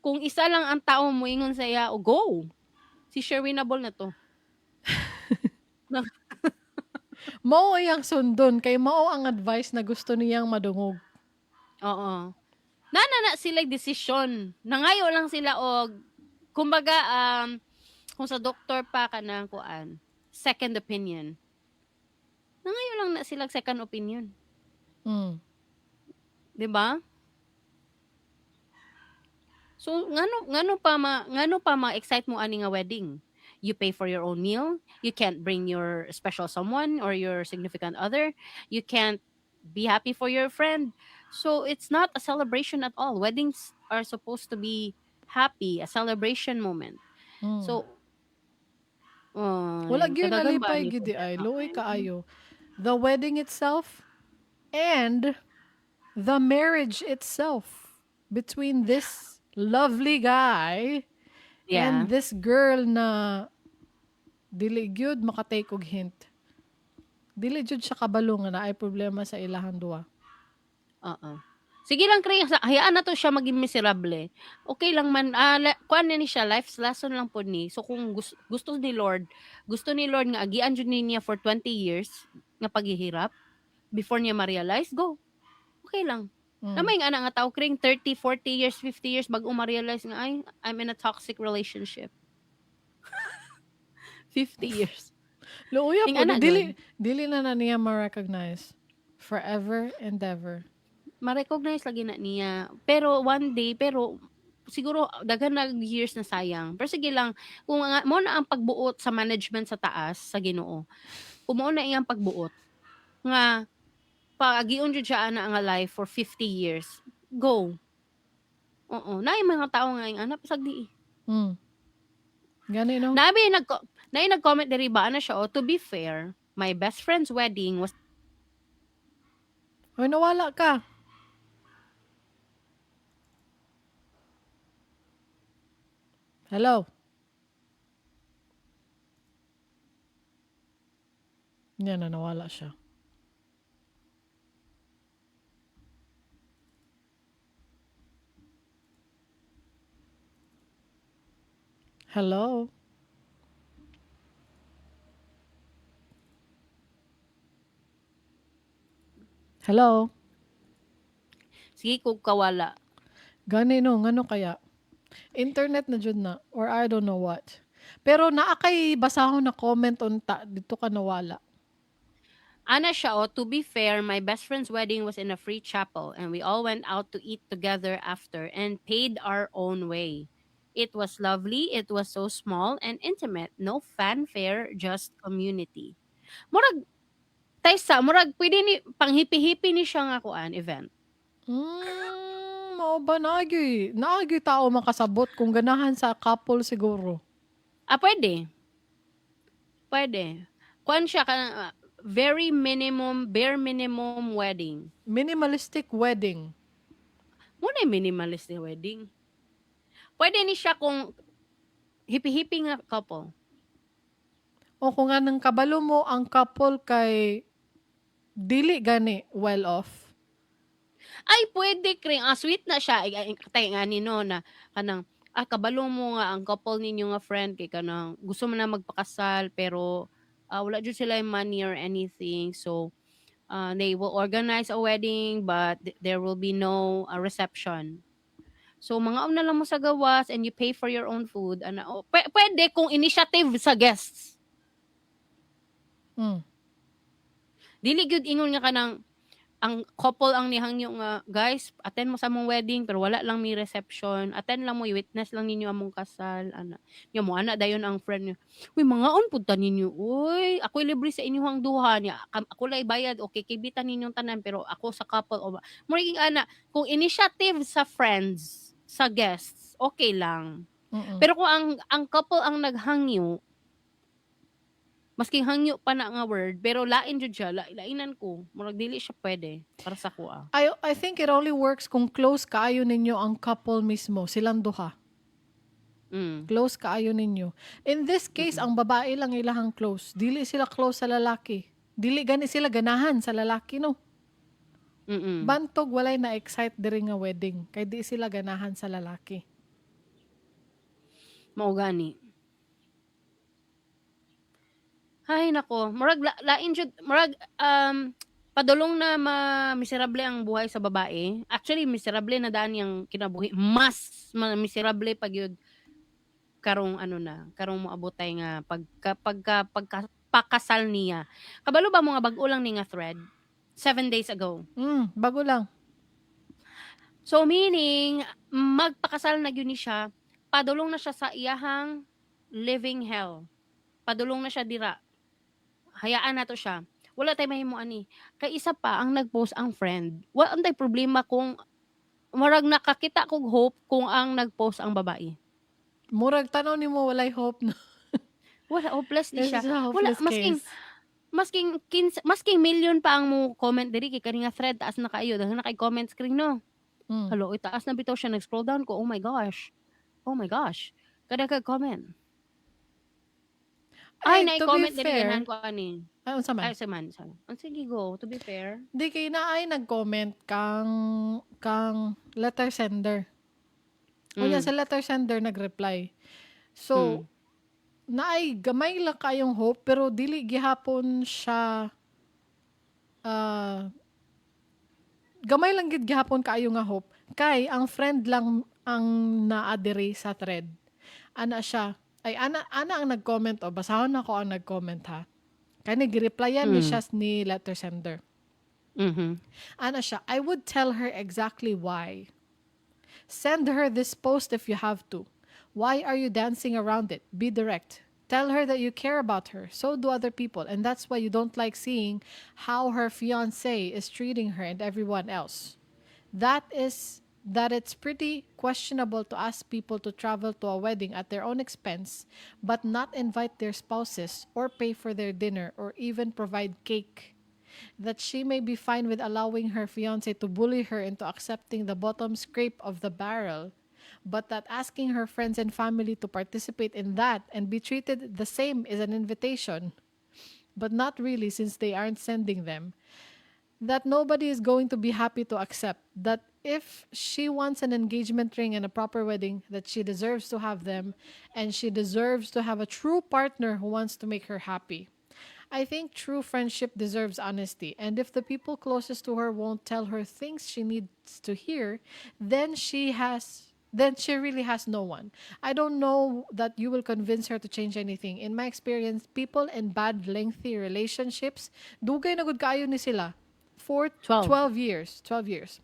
kung isa lang ang tao moingon sa iya og go, si Sherwinable na to. Mao iyang sundon kay mao ang advice na gusto niyang madungog. Oo. Nana na sila desisyon. Nangayo lang sila og kumbaga kung sa doktor pa kanang kuan, second opinion. Nangayo lang na sila second opinion. 'Di ba? So ngano pa ma-excite mo ani nga wedding? You pay for your own meal, you can't bring your special someone or your significant other, you can't be happy for your friend. So it's not a celebration at all. Weddings are supposed to be happy, a celebration moment. So ay, Wala gyud kadagan ba nalipay ni gyud di ay. problema? Luoy kaayo. The wedding itself and the marriage itself between this lovely guy and this girl na dili gyud makatake og hint. Dili jud siya kabalo nga naay problema sa ilahang duha. Oo. Sige lang, Cray, hayaan na to siya maging miserable. Okay lang man, kuan na ni siya, life's lesson lang pod ni. So kung gusto ni Lord nga agian jud ni niya for 20 years nga paghihirap before niya ma-realize, go. Okay lang. Namay nga ana nga tao, Kring, 30, 40 years, 50 years bago ma-realize nga ay, I'm in a toxic relationship. 50 years. Luoya Ing po, ana dili gud. Dili na na niya ma-recognize. Forever and ever. Ma-recognize lagi na niya. Pero one day, pero Siguro daghan na years na sayang. Pero sige lang, kung nga, mo na ang pagbuot sa management sa taas sa Ginoo. Kung mo na iyang pagbuot nga paagion jud siya ana nga life for 50 years. Go. Oo, naay mga tao nga ing ana pasag di. Gani, no? Nabi nag naay nag-comment diri ba ana siya, oh, "To be fair, my best friend's wedding was" Oy, nawala ka. Hello? Yan na, nawala siya. Hello? Hello? Sige kog kawala. Gani no, ngano kaya? Internet na jud na or I don't know what. Pero naa kay basahon na comment unta dito ka nawala. Ana siya, oh, "To be fair, my best friend's wedding was in a free chapel and we all went out to eat together after and paid our own way. It was lovely, it was so small and intimate, no fanfare, just community." Murag taysa, murag pwede ni panghipi-hipi ni siya nga kuan event. Mao ba naagi tao makasabot kung ganahan sa couple siguro. Ah, pwede. Pwede. Kuan siya ka very minimum, bare minimum wedding. Minimalistic wedding. Muna minimalist na wedding. Pwede ni siya kung hippie-hippie nga couple. O kung nga nang kabalo mo ang couple kay dili gani well off. Ay, pwede kring. Ah, sweet na siya. Ay, ay, katay nga ni no na kanang kabalo mo nga ang couple ninyo nga friend kay kanang gusto mo na magpakasal pero wala jud sila yung money or anything. So, they will organize a wedding but there will be no reception. So, mga na lang mo sa gawas and you pay for your own food. Ana, oh, pwede kung initiative sa guests. Dili gyud ingon nga kanang ang couple ang nihangyo nga, "Guys, attend mo sa among wedding pero wala lang mi reception, attend lang mo, witness lang ninyo among kasal," ana. Nya mo ana dayon ang friend niya, "Uy, mangaon pud ta ninyo, uy, ako'y libre sa inyong duha niya, ako lay bayad, okay kibitan ninyong tanan pero ako sa couple." O murag ana, kung initiative sa friends, sa guests, okay lang. Pero kung ang couple ang naghangyo, maski hangyo pa na nga word, pero lain jud siya, lainan ko. Murag dili siya pwede para sa kuha. I think it only works kung close kaayo ninyo ang couple mismo, silang duha. Close kaayo ninyo. In this case, ang babae lang ilahang close. Dili sila close sa lalaki. Dili gani sila ganahan sa lalaki, no? Bantog walay na-excite diri nga wedding kay di sila ganahan sa lalaki. Mao gani. Ay nako, murag lain jud, murag padulong na ma miserable ang buhay sa babae. Actually miserable na daan yang kinabuhi. Mas miserable pag yun karong ano na, karong moabot tay nga pagka, pagka, pagka pakasal niya. Kabalo ba mo nga bag-o lang ni nga thread? 7 days ago. Bago lang. So meaning magpakasal na gyud ni siya, padulong na siya sa iyahang living hell. Padulong na siya dira. Hayaan nato siya. Wala tay mahimo ani. Kay isa pa ang nagpost ang friend. Wa tay problema kung murag nakakita kog hope kung ang nagpost ang babae. Murag tanaw nimo walay hope, no. Wala, hopeless ni This siya. is a hopeless Wala, masking case. Masking 15, masking million pa ang mo comment diri kay kani nga thread taas na kaayo, daghan na kay comment screen, no. Hello, itaas na bitaw siya, nag-scroll down ko. Oh my gosh. Oh my gosh. Kada ka comment. Ay, Ay, to be na-comment diri fair. ganahan ko ani. Ay, unsa man? Ay, sa man, sa man. Ang sige, go. To be fair. Di kay na ay nag-comment kang letter sender. Unya sa letter sender nag-reply. So, naay gamay lang kayong hope pero dili gihapon siya gamay lang gid gihapon kaayo nga hope kay ang friend lang ang naa diri sa thread. Ana siya ay ana ang nag-comment, o basahon nako ang nag-comment ha. Kani gi-replyan ni siya ni letter sender. Ana siya, "I would tell her exactly why. Send her this post if you have to. Why are you dancing around it? Be direct. Tell her that you care about her. So do other people. And that's why you don't like seeing how her fiance is treating her and everyone else. That is that it's pretty questionable to ask people to travel to a wedding at their own expense, but not invite their spouses or pay for their dinner or even provide cake. That she may be fine with allowing her fiance to bully her into accepting the bottom scrape of the barrel, but that asking her friends and family to participate in that and be treated the same is an invitation, but not really, since they aren't sending them, that nobody is going to be happy to accept. That if she wants an engagement ring and a proper wedding, that she deserves to have them, and she deserves to have a true partner who wants to make her happy. I think true friendship deserves honesty, and if the people closest to her won't tell her things she needs to hear, then she really has no one. I don't know that you will convince her to change anything. In my experience, people in bad, lengthy relationships, dugay na gud kaayo ni sila. For 12. 12 years. 12 years.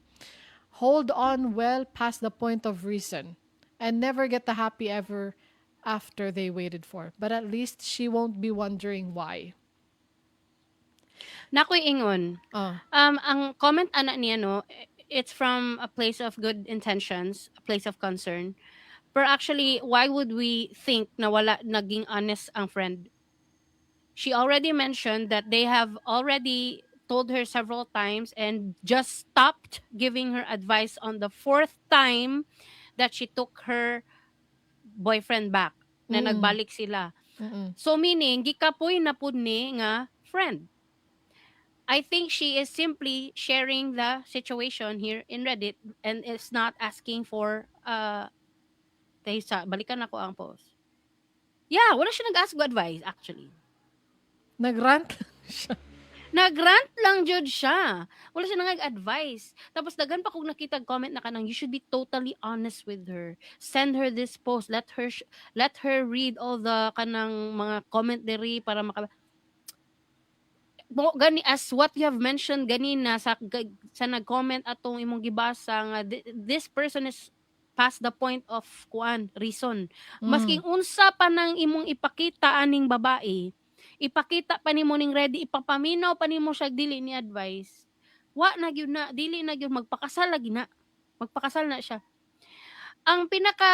Hold on well past the point of reason and never get the happy ever after they waited for. But at least she won't be wondering why. Naa ko'y ingon. Ang comment ana niya, no, it's from a place of good intentions, a place of concern. But actually, why would we think na wala naging honest ang friend? She already mentioned that they have already told her several times and just stopped giving her advice on the fourth time that she took her boyfriend back na nagbalik sila. So meaning, gikapoy na pud ni nga friend. I think she is simply sharing the situation here in Reddit and is not asking for sa balikan nako ang post. Yeah, wala siya nag-ask for advice, actually. Nag-rant lang siya. Nag-rant lang jud siya. Wala siya nag-advice. Tapos daghan pa kog nakita comment na kanang you should be totally honest with her. Send her this post. Let her read all the kanang mga comment diri para maka mo gani, as what you have mentioned ganina sa nag-comment atong imong gibasa nga this person is past the point of kuan, reason. Masking unsa pa nang imong ipakita aning babae, ipakita pa nimo ning ready, ipapaminaw pa nimo siya dili ni advice. Wa na gyud na, dili na gyud, magpakasal lagi na. Magpakasal na siya. Ang pinaka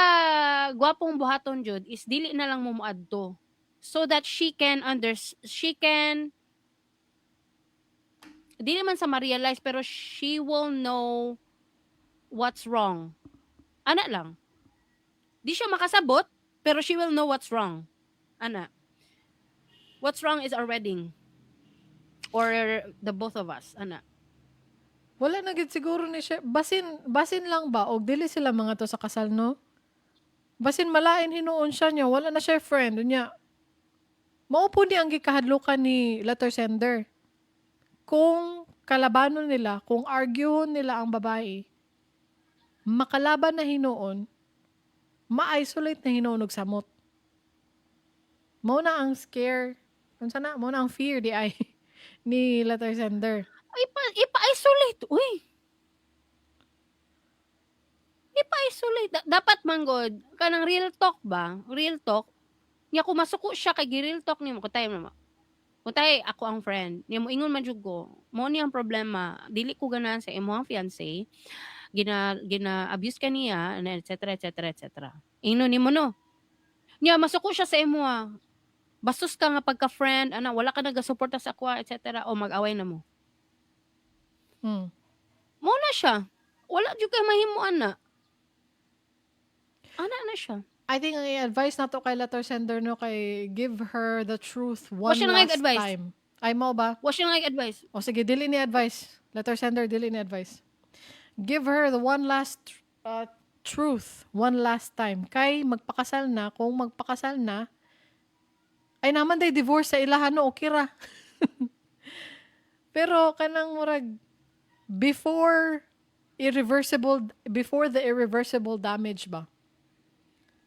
gwapong buhaton jud is dili na lang mo moadto so that she can dili man sa ma-realize, pero she will know what's wrong. Ana lang. Di siya makasabot, pero she will know what's wrong. Ana. What's wrong is our wedding. Or the both of us. Ana. Wala na gid siguro ni siya. Basin lang ba og dili sila mga to sa kasal, no? Basin malain hinuon siya niya, wala na siya friend niya. Mao po ni ang gikahadlukan ni letter sender. Kung kalabanon nila, kung argue nila ang babae, makalaban na hinuon, ma-isolate na hinuon og samot. Mao na ang scare, unsa na, mao na ang fear di ay ni letter sender. Ipa-isolate. Uy. Ipa-isolate. Dapat manggod, kanang real talk ba? Real talk. Nya kung masuko siya kay gi-real talk nimo, kung tayo naman. Kung tayo, ako ang friend. Nya mo ingon man jud ko. Mo ni ang problema. Dili ko ganahan sa imong fiancé. Gina abuse ka niya, and et cetera, et cetera, et cetera. Ingnon nimo, no. Nya masuko siya sa imo ah. Bastos ka nga pagka-friend, ana, wala ka nagasuporta sa ako, et cetera, o mag-away na mo. Mo na siya. Wala jud kay mahimo ana. Ana na siya. I think ang i-advise nato kay letter sender, no, kay give her the truth one Wa siya last nag-advise. time. Ay mo ba? Wa siya nag-advise. O sige, dili ni advice. Letter sender, dili ni advice. Give her the one last truth, one last time. Kay magpakasal na, kung magpakasal na, ay naman day divorce sa ilahan, no, okay ra. Pero kanang murag before the irreversible damage ba?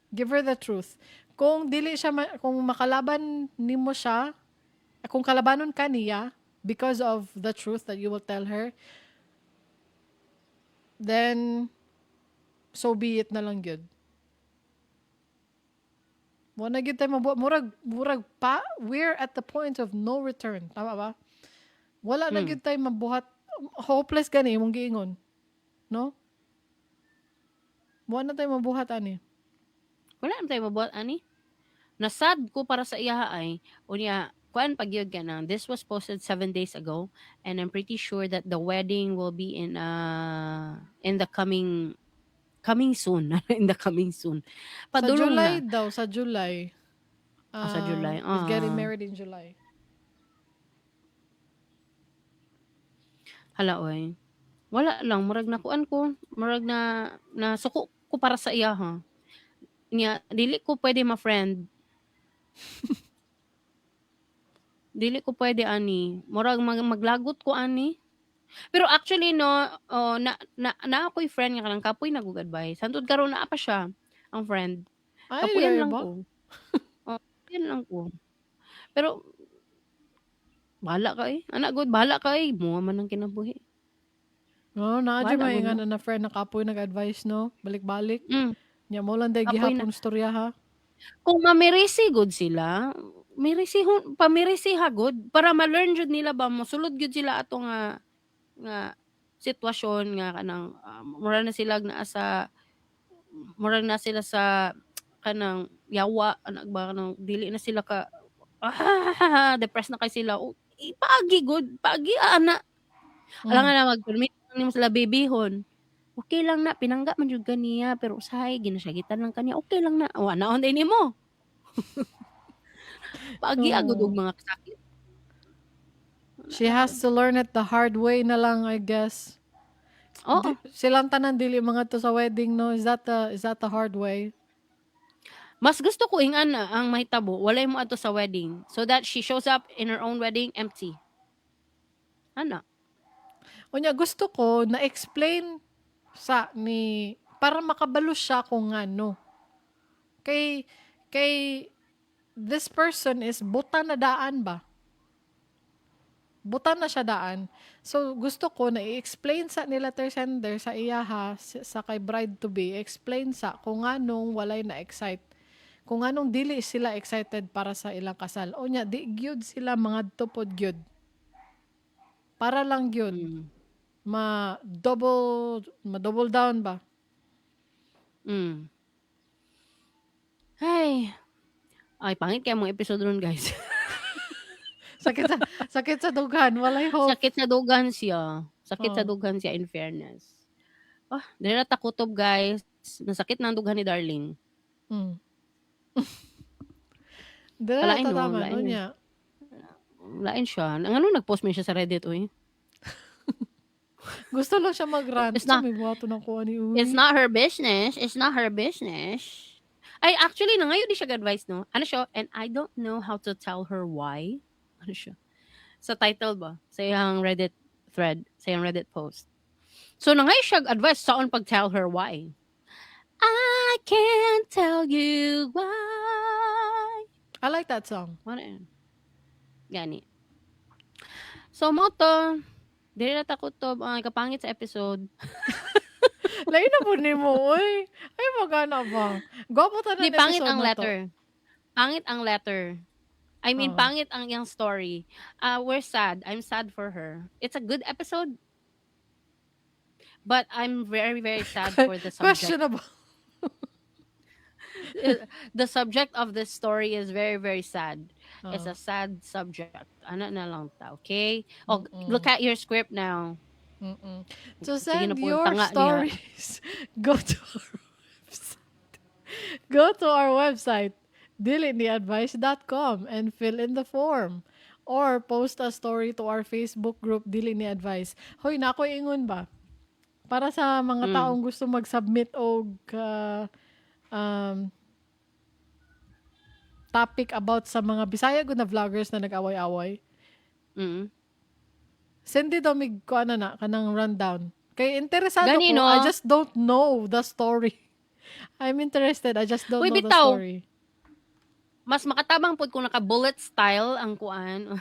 Give her the truth. Kung dili siya kung makalaban nimo siya, kung kalabanon ka niya because of the truth that you will tell her, then So be it na lang gyud. Wala na gyud tayo mabuhat. Murag pa, we're at the point of no return. Tama ba? Wala na gyud tayo mabuhat. Hopeless gani imong giingon. No? Wala na tayo mabuhat ani. Wala na tayo mabuhat ani. Nasad ko para sa iya ay unya kuan pag gyud ka na. This was posted 7 days ago and I'm pretty sure that the wedding will be in the coming coming soon, in the coming soon. Sa Padulong July na. Daw, sa July. Ah, sa July. Is getting Ah. married in July. Hala oy. Wala lang, murag nakuan ko, murag na nasuko ko para sa iya ha. Nya dili ko pwede ma-friend. Dili ko pwede ani. Murag maglagot ko ani. Pero actually no, oh, na ako'y friend nga kanang kapoy na gud advice. Hantod karon naa pa siya ang friend. Ay, Kapuyan ay lang ba? ko. Oh, kapuyan lang ko. Pero bahala ka eh. Anak gud, bahala ka eh. Mo man ang kinabuhi. No, naa jud Bahala may gud mo. nga na friend na kapoy nag-advise, no? Balik-balik. Nya mo lang day Kapoy na. gihapon storya ha. Kung mamirisi gud sila, mirisi pamirisi ha gud para ma-learn jud nila ba, mosulod gyud sila ato nga sitwasyon nga kanang mura na sila naa sa mura na sila sa kanang yawa anak ba, kanang dili na sila ka depressed na kay sila. Oh, ipaagi gud, paagi ana. Alangan na mag-permit nimo sila babyhon. Okay lang na pinangga man jud kaniya, pero usahay ginasagitan lang kaniya, okay lang na wa naon din nimo. Paagi agud og Oo. mga sakit. She has to learn it the hard way na lang, I guess. Oo. Silang tanan dili mga to sa wedding, no? Is that the hard way? Mas gusto ko ing ana ang mahitabo, walay mo adto sa wedding so that she shows up in her own wedding empty. Ana. Unya gusto ko na explain sa ni para makabalo siya kung ngano. Kay this person is buta na daan ba? Buta na siya daan. So gusto ko na i-explain sa ni letter sender sa iyaha sa kay bride to be, explain sa kung nganong walay na excite. Kung nganong dili sila excited para sa ilang kasal. Unya di gyud sila mga pod gyud. Para lang gyud ma double down ba? Ay. Ay, pangit kay mga episode ron, guys. Sakit sa dughan, walay hope. Sakit sa dugan siya. Sakit sa Oh. dughan siya, in fairness. Ah, dili na ta kutob, guys. Nasakit na ang dughan ni Darling. Dili na Lain no, tataman lain. unya. Lain siya. Ang ano nag-post man siya sa Reddit, uy? Gusto lang siya mag-rant. It's not Sa may buhaton ng kuha ni uy. It's not her business. It's not her business. Ay, actually, na ngayon di siya advice, no? Ano siya? "And I don't know how to tell her why." Ano siya? Sa title ba? Sa iyang Reddit thread. Sa iyang Reddit post. So, na ngayon siya advice saon pag tell her why. I can't tell you why. I like that song. Wala yun. Gani. So, mo to. Dili na ta kutob. Ay, kapangit sa episode. Lain na po nimo, uy. Ay, magana ba? Gwapo tanan Di, pangit episode ang na to. letter. Pangit ang letter. I mean, Oo. pangit ang iyang story. We're sad. I'm sad for her. It's a good episode. But I'm very, very sad for the subject. Questionable. The subject of this story is very, very sad. It's Oo. a sad subject. Ano na lang ta, okay? Oh, look at your script now. To Sige send na po, your tanga niya. stories, go to our website. Go to our website, diliniadvice.com, and fill in the form. Or post a story to our Facebook group, Dili Ni Advice. Hoy, na ako ingon ba? Para sa mga taong gusto mag-submit og topic about sa mga Bisaya gud na vloggers na nag-away-away. Send daw mig ko ano na kanang rundown. Kay interesado Gani, ko, no? I just don't know the story. I'm interested, I just don't Uy, know the bitaw. story. Mas makatabang pod kung naka-bullet style ang kuan.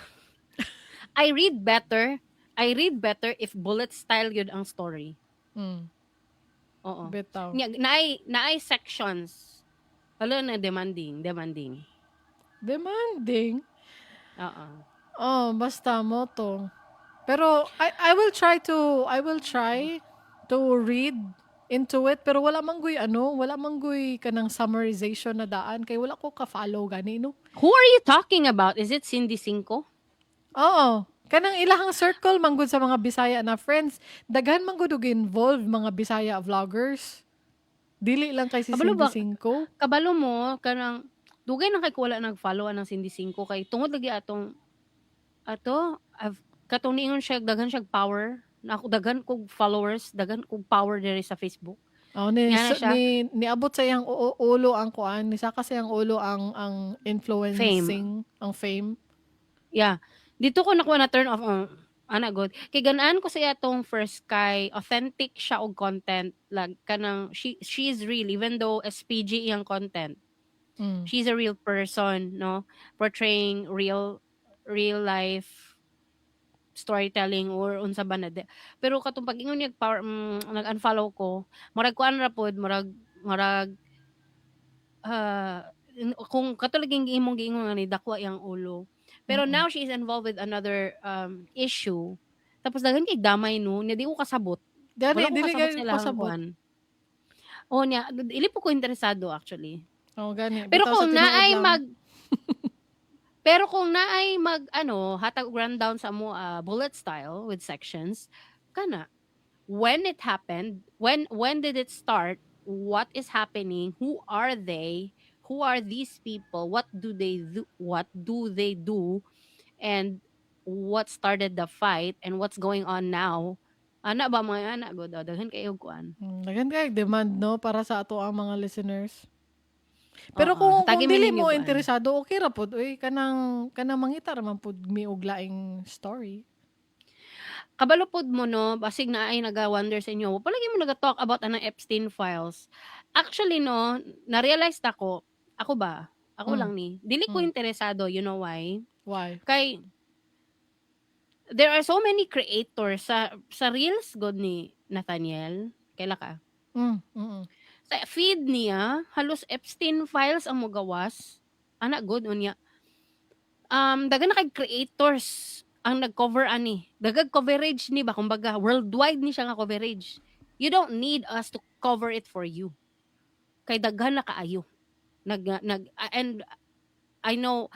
I read better. I read better if bullet style yun ang story. Oo. Bitaw. Nya, naay sections. Wala na demanding, demanding. Demanding. Oo. Oh, basta mao to. Pero I will try to read into it, pero wala man guy ano, wala man guy kanang summarization na daan kay wala ko ka-follow gani, no. Who are you talking about? Is it Cindy Cinco? Oo. Kanang ilahang circle man gud sa mga Bisaya na friends, daghan man gud og involved mga Bisaya vloggers. Dili lang kay si Kabalo Cindy ba? Cinco. Kabalo mo kanang dugay na kay ko wala nag-follow anang Cindy Cinco kay tungod lagi atong ato katong niingon siya daghan siya power na ako, daghan kog followers, daghan kog power diri sa Facebook. Oh, ni, Nga na siya. niabot sa iyang ulo ang kuan, ni saka sa iyang ulo ang influencing, ang fame. Yeah. Dito ko nakuha na turn off ang ana good. Kay ganaan ko sa iya tong first kay authentic siya og content, like kanang she is real even though SPG iyang content. She's a real person, no? Portraying real real life storytelling or unsa ba na. Pero katong pag-ingon niya power, nag-unfollow ko. Murag kuan ra pod, murag kung katulad yung imong giingon nga ni dakwa iyang ulo. Pero now she is involved with another issue. Tapos daghan kay damay, no, nya di ko kasabot. Dali, Wala ko dili kasabot kay sa ilahang kasabot. kuan. Oh, nya dili po ko interesado actually. Oh, gani. Pero Bitaw sa kung tinuod naay lang. mag Pero kung naay mag ano, hatag og rundown sa mo, bullet style with sections kana, when it happened, when did it start, what is happening, who are they, who are these people, what do they do, what do they do, and what started the fight and what's going on now. Ana ba mga ana god, oh, daghan kayo kuan. Daghan kay demand, no, para sa ato ang mga listeners. Pero Oo, kung hatagi dili mi ninyo mo kuan. interesado, okay ra pod uy, kanang mangita ra man pod mi og laing story. Kabalo pod mo, no, basig na ay naga-wonder sa inyo. Palagi mo naga-talk about anang Epstein files. Actually, no, na-realize ta ko, ako ba? Ako lang ni. Dili ko interesado, you know why? Why? Kay there are so many creators sa reels god ni Nathaniel. Kaila ka? Sa feed niya, halos Epstein files ang mogawas. Ana good unya. Daghan na kay creators ang nag-cover ani. Dagag coverage ni ba, kumbaga worldwide ni siya nga coverage. You don't need us to cover it for you. Kay daghan na kaayo. Nag nag and I know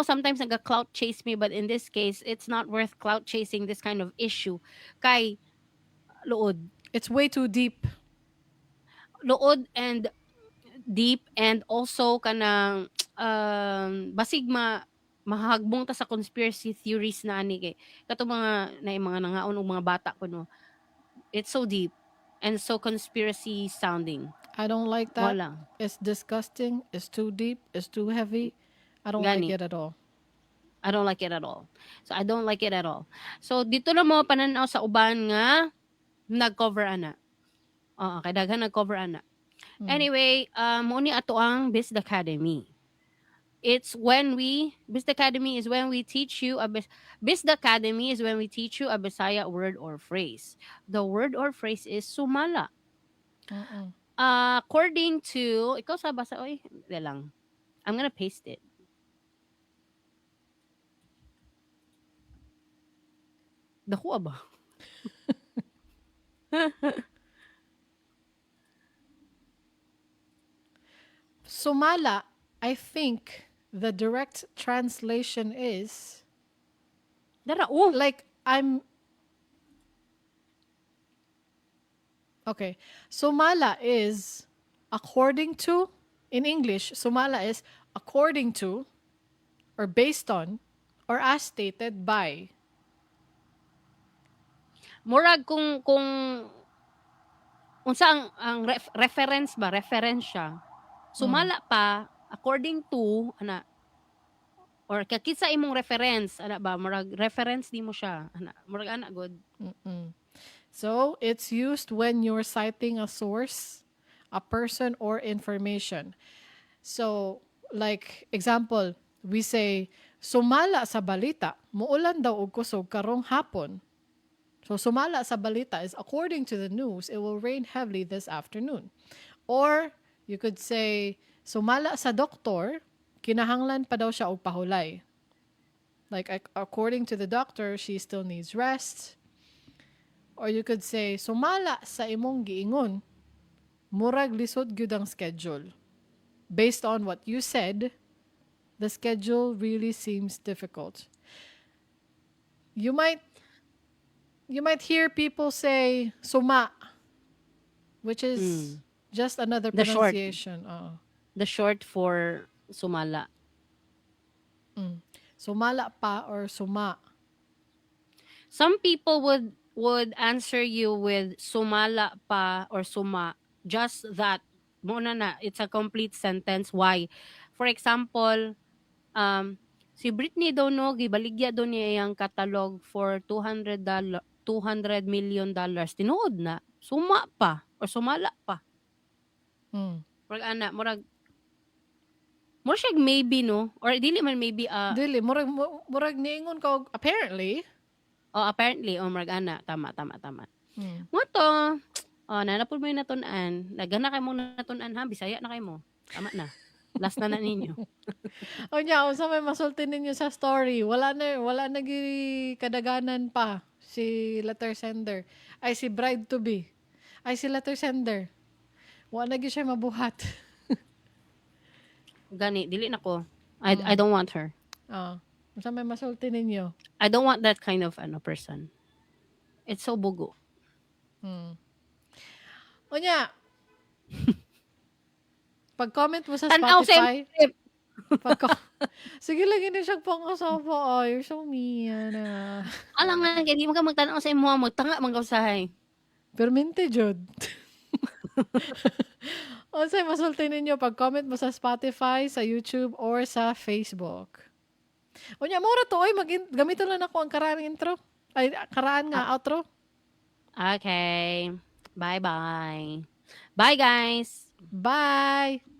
sometimes naga clout chase me, but in this case it's not worth clout chasing this kind of issue. Kay luod. It's way too deep. Luod and deep and also kanang basig ma mahagbong ta sa conspiracy theories na ani kay kato mga na mga nangaon og mga bata kuno. It's so deep and so conspiracy sounding. I don't like that. Wala. It's disgusting. It's too deep. It's too heavy. I don't Gani. like it at all. I don't like it at all. So I don't like it at all. So dito na mo pananaw sa uban nga nag-cover ana. Oo, kay daghan nag-cover ana. Anyway, mo ni ato ang Biz Academy. It's when we Biz Academy is when we teach you a Biz Academy is when we teach you a Bisaya word or phrase. The word or phrase is sumala. According to ikaw sa basa oy, di lang. I'm gonna paste it. Dako ba? Sumala, I think the direct translation is Dara oh. like I'm Okay. Sumala is according to, in English, sumala is according to or based on or as stated by. Murag kung unsa ang reference ba, reference siya. Sumala pa according to ana or kakitsa imong reference ana ba, murag reference nimo siya ana, murag ana good. So, it's used when you're citing a source, a person, or information. So, like example, we say, "Sumala sa balita, muulan daw og kusog karong hapon." So sumala sa balita is according to the news, it will rain heavily this afternoon. Or you could say sumala sa doktor, kinahanglan pa daw siya og pahulay. Like according to the doctor, she still needs rest. Or you could say sumala sa imong giingon, murag lisod gyud ang schedule. Based on what you said, the schedule really seems difficult. You might hear people say suma, which is just another The short. Pronunciation. Oo. The short for sumala. Sumala pa or suma. Some people would answer you with sumala pa or suma. Just that. Mao na. It's a complete sentence. Why? For example, si Britney daw no, gibaligya daw niya iyang catalog for $200 $200 million. Tinuod na. Suma pa or sumala pa. Murag ana, murag siya maybe no or dili man maybe. Dili, murag niingon ka og apparently. Oh, apparently, oh, murag ana, tama, tama, tama. Mao to, oh, naa na pud moy natun-an. Daghan na kay mong natun-an ha, Bisaya na kay mo. Tama na. Last na na ninyo. Unya, unsa may masulti ninyo sa story? Wala na gi kadaganan pa si letter sender. Ay, si bride to be. Ay, si letter sender. Wala na gyud siya mabuhat. Gani, dili na ko. I don't want her. Ah, unsa may masulti ninyo? I don't want that kind of ano person. It's so bugo. Unya, pag-comment mo sa Tanaw sa Spotify, pag sige lang, hindi siya pang-asawa. Oh, you're so mean. Ah. Alangan kay di man ka magtan-aw sa imo, magtanga man ka usahay. Permente, jud. Unsay masulti ninyo pag-comment mo sa Spotify, sa YouTube, or sa Facebook. Unya, mao ra to, oy, mag gamiton lang nako ang karaan intro. Ay, karaan nga outro. Okay. Bye-bye. Bye, guys. Bye!